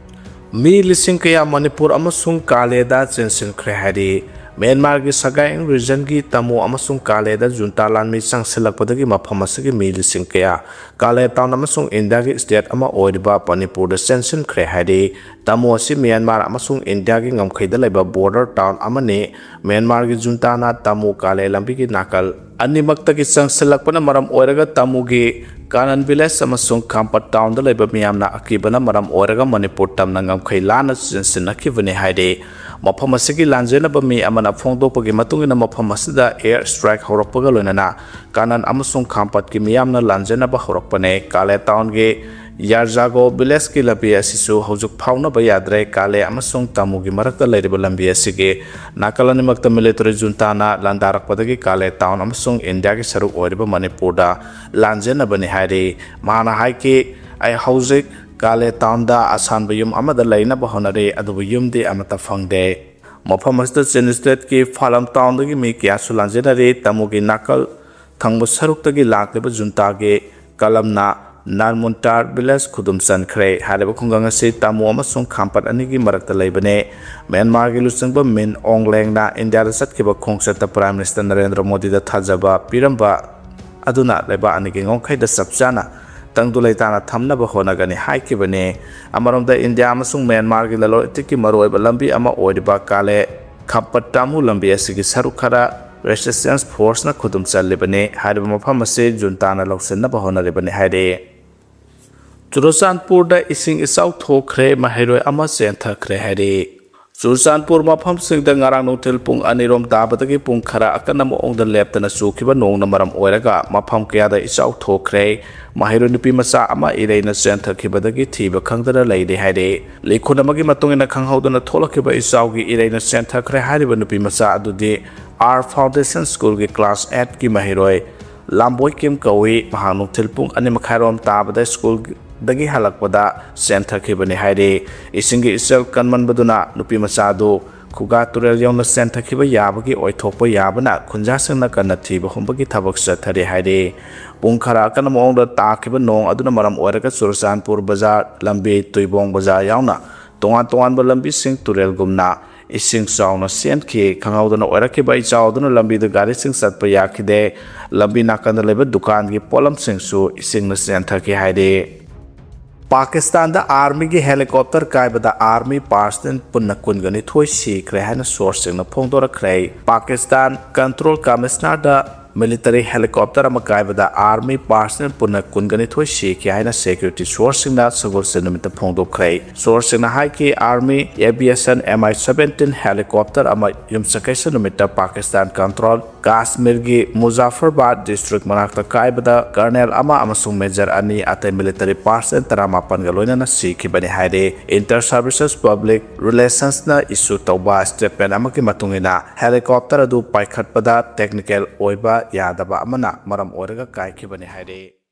ꯃꯤ ꯂꯤꯁꯤꯡ ꯀꯌꯥ ꯃꯅꯤꯄꯨꯔ ꯑꯃꯁꯨꯡ ꯀꯥꯂꯦꯗ ꯆꯦꯟꯁꯤꯟꯈ꯭ꯔꯦ ꯍꯥꯏꯔꯤ꯫ ꯃ꯭ꯌꯥꯟꯃꯥꯔꯒꯤ ꯁꯒꯥꯏ ꯔꯤꯖꯟꯒꯤ ꯇꯃꯨ ꯑꯃꯁꯨꯡ ꯀꯥꯂꯦꯗ ꯖꯨꯟꯇꯥ ꯂꯥꯟꯃꯤ ꯆꯪꯁꯤꯜꯂꯛꯄꯗꯒꯤ ꯃꯐꯝ ꯑꯁꯤꯒꯤ ꯃꯤ ꯂꯤꯁꯤꯡ ꯀꯌꯥ ꯀꯥꯂꯦ ꯇꯥꯎꯟ ꯑꯃꯁꯨꯡ ꯏꯟꯗꯤꯌꯥꯒꯤ ꯁ꯭ꯇꯦꯠ ꯑꯃ ꯑꯣꯏꯔꯤꯕ ꯃꯅꯤꯄꯨꯔꯗ ꯆꯦꯟꯁꯤꯟꯈ꯭ꯔꯦ ꯍꯥꯏꯔꯤ꯫ ꯇꯃꯨ ꯑꯁꯤ ꯃ꯭ꯌꯥꯟꯃꯥꯔ ꯑꯃꯁꯨꯡ ꯏꯟꯗꯤꯌꯥꯒꯤ ꯉꯝꯈꯩꯗ ꯂꯩꯕ ꯕꯣꯔꯗꯔ ꯇꯥꯎꯟ ꯑꯃꯅꯤ꯫ ꯃ꯭ꯌꯥꯟꯃꯥꯔꯒꯤ ꯖꯨꯟꯇꯥꯅ ꯇꯃꯨ ꯀꯥꯂꯦ ꯂꯝꯕꯤꯒꯤ ꯅꯥꯀꯜ ꯑꯅꯤꯃꯛꯇꯒꯤ ꯆꯪꯁꯤꯜꯂꯛꯄꯅ ꯃꯔꯝ ꯑꯣꯏꯔꯒ ꯇꯃꯨꯒꯤ ꯀꯥꯅꯟ ꯚꯤꯂꯦꯖ ꯑꯃꯁꯨꯡ ꯈꯥꯝꯄꯠ ꯇꯥꯎꯟꯗ ꯂꯩꯕ ꯃꯤꯌꯥꯝꯅ ꯑꯀꯤꯕꯅ ꯃꯔꯝ ꯑꯣꯏꯔꯒ ꯃꯅꯤꯄꯨꯔ ꯇꯝꯅ ꯉꯝꯈꯩ ꯂꯥꯟꯅ ꯆꯦꯟꯁꯤꯟꯅꯈꯤꯕꯅꯤ ꯍꯥꯏꯔꯤ꯫ ꯃꯐꯝ ꯑꯁꯤꯒꯤ ꯂꯥꯟꯖꯦꯟꯅꯕ ꯃꯤ ꯑꯃꯅ ꯐꯣꯡꯗꯣꯛꯄꯒꯤ ꯃꯇꯨꯡ ꯏꯟꯅ ꯃꯐꯝ ꯑꯁꯤꯗ ꯑꯦꯌꯔ ꯁ꯭ꯇ꯭ꯔꯥꯏꯛ ꯍꯧꯔꯛꯄꯒ ꯂꯣꯏꯅꯅ ꯀꯥꯅꯟ ꯑꯃꯁꯨꯡ ꯈꯥꯝꯄꯠꯀꯤ ꯃꯤꯌꯥꯝꯅ ꯂꯥꯟꯖꯦꯟꯅꯕ ꯍꯧꯔꯛꯄꯅꯦ꯫ ꯀꯥꯂꯦ ꯇꯥꯎꯟꯒꯤ ꯌꯥꯔꯖꯥꯒꯣ ꯚꯤꯂꯦꯖꯀꯤ ꯂꯝꯕꯤ ꯑꯁꯤꯁꯨ ꯍꯧꯖꯤꯛ ꯐꯥꯎꯅꯕ ꯌꯥꯗ꯭ꯔꯦ꯫ ꯀꯥꯂꯦ ꯑꯃꯁꯨꯡ ꯇꯃꯨꯒꯤ ꯃꯔꯛꯇ ꯂꯩꯔꯤꯕ ꯂꯝꯕꯤ ꯑꯁꯤꯒꯤ ꯅꯥꯀꯜ ꯑꯅꯤꯃꯛꯇ ꯃꯤꯂꯤꯇꯔꯤ ꯖꯨꯟꯇꯥꯅ ꯂꯥꯟꯗꯥꯔꯛꯄꯗꯒꯤ ꯀꯥꯂꯦ ꯇꯥꯎꯟ ꯑꯃꯁꯨꯡ ꯏꯟꯗꯤꯌꯥꯒꯤ ꯁꯔꯨꯛ ꯑꯣꯏꯔꯤꯕ ꯃꯅꯤꯄꯨꯔꯗ ꯂꯥꯟꯖꯦꯟꯅꯕꯅꯤ ꯍꯥꯏꯔꯤ꯫ ꯃꯍꯥꯛꯅ ꯍꯥꯏꯈꯤ, "ꯑꯩ ꯍꯧꯖꯤꯛ ꯀꯥꯂꯦ ꯇꯥꯎꯟꯗ ꯑꯁꯥꯟꯕ ꯌꯨꯝ ꯑꯃꯗ ꯂꯩꯅꯕ ꯍꯣꯠꯅꯔꯤ, ꯑꯗꯨꯕꯨ ꯌꯨꯝꯗꯤ ꯑꯃꯠꯇ ꯐꯪꯗꯦ"꯫ ꯃꯐꯝ ꯑꯁꯤꯗ ꯆꯤꯟ ꯁ꯭ꯇꯦꯠꯀꯤ ꯐꯥꯂꯝ ꯇꯥꯎꯟꯗꯒꯤ ꯃꯤ ꯀꯌꯥꯁꯨ ꯂꯥꯟꯖꯦꯟꯅꯔꯤ꯫ ꯇꯃꯨꯒꯤ ꯅꯥꯀꯜ ꯊꯪꯕ ꯁꯔꯨꯛꯇꯒꯤ ꯂꯥꯛꯂꯤꯕ ꯖꯨꯟꯇꯥꯒꯤ ꯀꯂꯝꯅ ꯅꯥꯔꯃꯨꯟꯇꯥꯔ ꯚꯤꯂꯦꯖ ꯈꯨꯗꯨꯝ ꯆꯟꯈ꯭ꯔꯦ꯫ ꯍꯥꯏꯔꯤꯕ ꯈꯨꯡꯒꯪ ꯑꯁꯤ ꯇꯥꯃꯨ ꯑꯃꯁꯨꯡ ꯈꯥꯝꯄꯠ ꯑꯅꯤꯒꯤ ꯃꯔꯛꯇ ꯂꯩꯕꯅꯦ꯫ ꯃ꯭ꯌꯥꯟꯃꯥꯔꯒꯤ ꯂꯨꯆꯤꯡꯕ ꯃꯤꯟ ꯑꯣꯡ ꯂꯦꯡꯅ ꯏꯟꯗꯤꯌꯥꯗ ꯆꯠꯈꯤꯕ ꯈꯣꯡꯆꯠꯇ ꯄ꯭ꯔꯥꯏꯝ ꯃꯤꯅꯤꯁꯇꯔ ꯅꯔꯦꯟꯗ꯭ꯔ ꯃꯣꯗꯤꯗ ꯊꯥꯖꯕ ꯄꯤꯔꯝꯕ ꯑꯗꯨꯅ ꯂꯩꯕꯥꯛ ꯑꯅꯤꯒꯤ ꯉꯝꯈꯩꯗ ꯆꯞ ꯆꯥꯅ ꯇꯪꯗꯨ ꯂꯩꯇꯥꯅ ꯊꯝꯅꯕ ꯍꯣꯠꯅꯒꯅꯤ ꯍꯥꯏꯈꯤꯕꯅꯤ꯫ ꯑꯃꯔꯣꯝꯗ ꯏꯟꯗꯤꯌꯥ ꯑꯃꯁꯨꯡ ꯃ꯭ꯌꯥꯟꯃꯥꯔꯒꯤ ꯂꯂꯣꯟ ꯏꯇꯤꯛꯀꯤ ꯃꯔꯨꯑꯣꯏꯕ ꯂꯝꯕꯤ ꯑꯃ ꯑꯣꯏꯔꯤꯕ ꯀꯥꯂꯦ ꯈꯥꯝꯄꯠ ꯇꯥꯃꯨ ꯂꯝꯕꯤ ꯑꯁꯤꯒꯤ ꯁꯔꯨꯛ ꯈꯔ ꯔꯦꯁꯤꯁꯇꯦꯟꯁ ꯐꯣꯔꯁꯅ ꯈꯨꯗꯨꯝ ꯆꯜꯂꯤꯕꯅꯤ꯫ ꯍꯥꯏꯔꯤꯕ ꯃꯐꯝ ꯑꯁꯤ ꯖꯨꯟꯇꯥꯅ ꯂꯧꯁꯤꯟꯅꯕ ꯍꯣꯠꯅꯔꯤꯕꯅꯤ ꯍꯥꯏꯔꯤ꯫ ꯆꯨꯔꯆꯥꯟꯄꯨꯔꯗ ꯏꯁꯤꯡ ꯏꯆꯥꯎ ꯊꯣꯛꯈ꯭ꯔꯦ, ꯃꯍꯩꯔꯣꯏ ꯑꯃ ꯆꯦꯟꯊꯈ꯭ꯔꯦ ꯍꯥꯏꯔꯤ꯫ ꯆꯨꯔꯆꯥꯟꯄꯨꯔ ꯃꯐꯝꯁꯤꯡꯗ ꯉꯔꯥꯡ ꯅꯨꯡꯊꯤꯜ ꯄꯨꯡ ꯑꯅꯤꯔꯣꯝ ꯇꯥꯕꯗꯒꯤ ꯄꯨꯡ ꯈꯔ ꯑꯀꯟꯅ ꯃꯑꯣꯡꯗ ꯂꯦꯞꯇꯅ ꯆꯨꯈꯤꯕ ꯅꯣꯡꯅ ꯃꯔꯝ ꯑꯣꯏꯔꯒ ꯃꯐꯝ ꯀꯌꯥꯗ ꯏꯆꯥꯎ ꯊꯣꯛꯈ꯭ꯔꯦ꯫ ꯃꯍꯩꯔꯣꯏ ꯅꯨꯄꯤ ꯃꯆꯥ ꯑꯃ ꯏꯔꯩꯅ ꯆꯦꯟꯊꯈꯤꯕꯗꯒꯤ ꯊꯤꯕ ꯈꯪꯗꯅ ꯂꯩꯔꯦ ꯍꯥꯏꯔꯦ꯫ ꯂꯤꯈꯨꯟ ꯑꯃꯒꯤ ꯃꯇꯨꯡ ꯏꯟꯅ, ꯈꯪꯍꯧꯗꯅ ꯊꯣꯛꯂꯛꯈꯤꯕ ꯏꯆꯥꯎꯒꯤ ꯏꯔꯩꯅ ꯆꯦꯟꯊꯈ꯭ꯔꯦ ꯍꯥꯏꯔꯤꯕ ꯅꯨꯄꯤ ꯃꯆꯥ ꯑꯗꯨꯗꯤ ꯑꯥꯔ ꯐꯥꯎꯟꯗꯦꯁꯟ ꯁ꯭ꯀꯨꯜꯒꯤ ꯀ꯭ꯂꯥꯁ ꯑꯦꯠꯀꯤ ꯃꯍꯩꯔꯣꯏ ꯂꯥꯝꯕꯣꯏ ꯀꯤꯝ ꯀꯧꯏ꯫ ꯃꯍꯥꯛ ꯅꯨꯡꯊꯤꯜ ꯄꯨꯡ ꯑꯅꯤ ꯃꯈꯥꯏꯔꯣꯝ ꯇꯥꯕꯗ ꯁ꯭ꯀꯨꯜꯗꯒꯤ ꯍꯜꯂꯛꯄꯗ ꯆꯦꯟꯊꯈꯤꯕꯅꯤ ꯍꯥꯏꯔꯤ꯫ ꯏꯁꯤꯡꯒꯤ ꯏꯆꯦꯜ ꯀꯟꯃꯟꯕꯗꯨꯅ ꯅꯨꯄꯤ ꯃꯆꯥ ꯑꯗꯨ ꯈꯨꯒꯥ ꯇꯨꯔꯦꯜ ꯌꯧꯅ ꯆꯦꯟꯊꯈꯤꯕ ꯌꯥꯕꯒꯤ ꯑꯣꯏꯊꯣꯛꯄ ꯌꯥꯕꯅ ꯈꯨꯟꯖꯥꯁꯤꯡꯅ ꯀꯟꯅ ꯊꯤꯕ ꯍꯨꯝꯕꯒꯤ ꯊꯕꯛ ꯆꯠꯊꯔꯤ ꯍꯥꯏꯔꯤ꯫ ꯄꯨꯡ ꯈꯔ ꯑꯀꯟꯅ ꯃꯑꯣꯡꯗ ꯇꯥꯈꯤꯕ ꯅꯣꯡ ꯑꯗꯨꯅ ꯃꯔꯝ ꯑꯣꯏꯔꯒ ꯆꯨꯔꯆꯥꯟꯄꯨꯔ ꯕꯖꯥꯔ ꯂꯝꯕꯤ, ꯇꯨꯏꯕꯣꯡ ꯕꯖꯥꯔ ꯌꯥꯎꯅ ꯇꯣꯉꯥꯟ ꯇꯣꯉꯥꯟꯕ ꯂꯝꯕꯤꯁꯤꯡ ꯇꯨꯔꯦꯜꯒꯨꯝꯅ ꯏꯁꯤꯡ ꯆꯥꯎꯅ ꯆꯦꯟꯈꯤ꯫ ꯈꯪꯍꯧꯗꯅ ꯑꯣꯏꯔꯛꯈꯤꯕ ꯏꯆꯥꯎ ꯑꯗꯨꯅ ꯂꯝꯕꯤꯗ ꯒꯥꯔꯤꯁꯤꯡ ꯆꯠꯄ ꯌꯥꯈꯤꯗꯦ꯫ ꯂꯝꯕꯤ ꯅꯥꯀꯟꯗ ꯂꯩꯕ ꯗꯨꯀꯥꯟꯒꯤ ꯄꯣꯠꯂꯝꯁꯤꯡꯁꯨ ꯏꯁꯤꯡꯅ ꯆꯦꯟꯊꯈꯤ ꯍꯥꯏꯔꯤ꯫ ꯄꯥꯀꯤꯁꯇꯥꯟꯗ ꯑꯥꯔꯃꯤꯒꯤ ꯍꯦꯂꯤꯀꯣꯞꯇꯔ ꯀꯥꯏꯕꯗ ꯑꯥꯔꯃꯤ ꯄꯥꯔꯁꯅꯦꯜ ꯄꯨꯟꯅ ꯀꯨꯟꯒ ꯅꯤꯊꯣꯏ ꯁꯤꯈ꯭ꯔꯦ ꯍꯥꯏꯅ ꯁꯣꯔꯁꯁꯤꯡꯅ ꯐꯣꯡꯗꯣꯔꯛꯈ꯭ꯔꯦ꯫ ꯄꯥꯀꯤꯁꯇꯥꯟ ꯀꯟꯇ꯭ꯔꯣꯜ ꯀꯃꯤꯁꯅꯔꯗ ꯃꯤꯂꯤꯇꯔꯤ ꯍꯦꯂꯤꯀꯣꯞꯇꯔ ꯑꯃ ꯀꯥꯏꯕꯗ ꯑꯥꯔꯃꯤ ꯄꯥꯔꯁꯅꯦꯜ ꯄꯨꯟꯅ ꯀꯨꯟꯒ ꯅꯤꯊꯣꯏ ꯁꯤꯈꯤ ꯍꯥꯏꯅ ꯁꯦꯀ꯭ꯌꯨꯔꯤꯇꯤ ꯁꯣꯔꯁꯁꯤꯡꯅ ꯁꯒꯣꯜꯁꯦꯟ ꯅꯨꯃꯤꯠꯇ ꯐꯣꯡꯗꯣꯛꯈ꯭ꯔꯦ꯫ ꯁꯣꯔꯁꯁꯤꯡꯅ ꯍꯥꯏꯈꯤ, ꯑꯥꯔꯃꯤ ꯑꯦꯚꯤꯌꯦꯁꯟ ꯑꯦꯝ ꯑꯥꯏ ꯁꯚꯦꯟꯇꯤꯟ ꯍꯦꯂꯤꯀꯣꯞꯇꯔ ꯑꯃ ꯌꯨꯝꯁꯀꯩꯁ ꯅꯨꯃꯤꯠꯇ ꯄꯥꯀꯤꯁꯇꯥꯟ ꯀꯟꯇ꯭ꯔꯣꯜ ꯀꯥꯁꯃꯤꯔꯒꯤ ꯃꯨꯖꯥꯐꯔꯕꯥꯗ ꯗꯤꯁꯇ꯭ꯔꯤꯛ ꯃꯅꯥꯛꯇ ꯀꯥꯏꯕꯗ ꯀꯔꯅꯦꯜ ꯑꯃ ꯑꯃꯁꯨꯡ ꯃꯦꯖꯔ ꯑꯅꯤ, ꯑꯇꯩ ꯃꯤꯂꯤꯇꯔꯤ ꯄꯥꯔꯁꯅꯦꯜ ꯇꯔꯥꯃꯥꯄꯟꯒ ꯂꯣꯏꯅꯅ ꯁꯤꯈꯤꯕꯅꯤ ꯍꯥꯏꯔꯦ꯫ ꯏꯟꯇꯔ ꯁꯔꯚꯤꯁꯦꯁ ꯄꯕ꯭ꯂꯤꯛ ꯔꯤꯂꯦꯁꯟꯁꯅ ꯏꯁꯨ ꯇꯧꯕ ꯁ꯭ꯇꯦꯠꯃꯦꯟ ꯑꯃꯒꯤ ꯃꯇꯨꯡ ꯏꯟꯅ, ꯍꯦꯂꯤꯀꯣꯞꯇꯔ ꯑꯗꯨ ꯄꯥꯏꯈꯠꯄꯗ ꯇꯦꯛꯅꯤꯀꯦꯜ ꯑꯣꯏꯕ ꯌꯥꯗꯕ ꯑꯃꯅ ꯃꯔꯝ ꯑꯣꯏꯔꯒ ꯀꯥꯏꯈꯤꯕꯅꯤ ꯍꯥꯏꯔꯦ꯫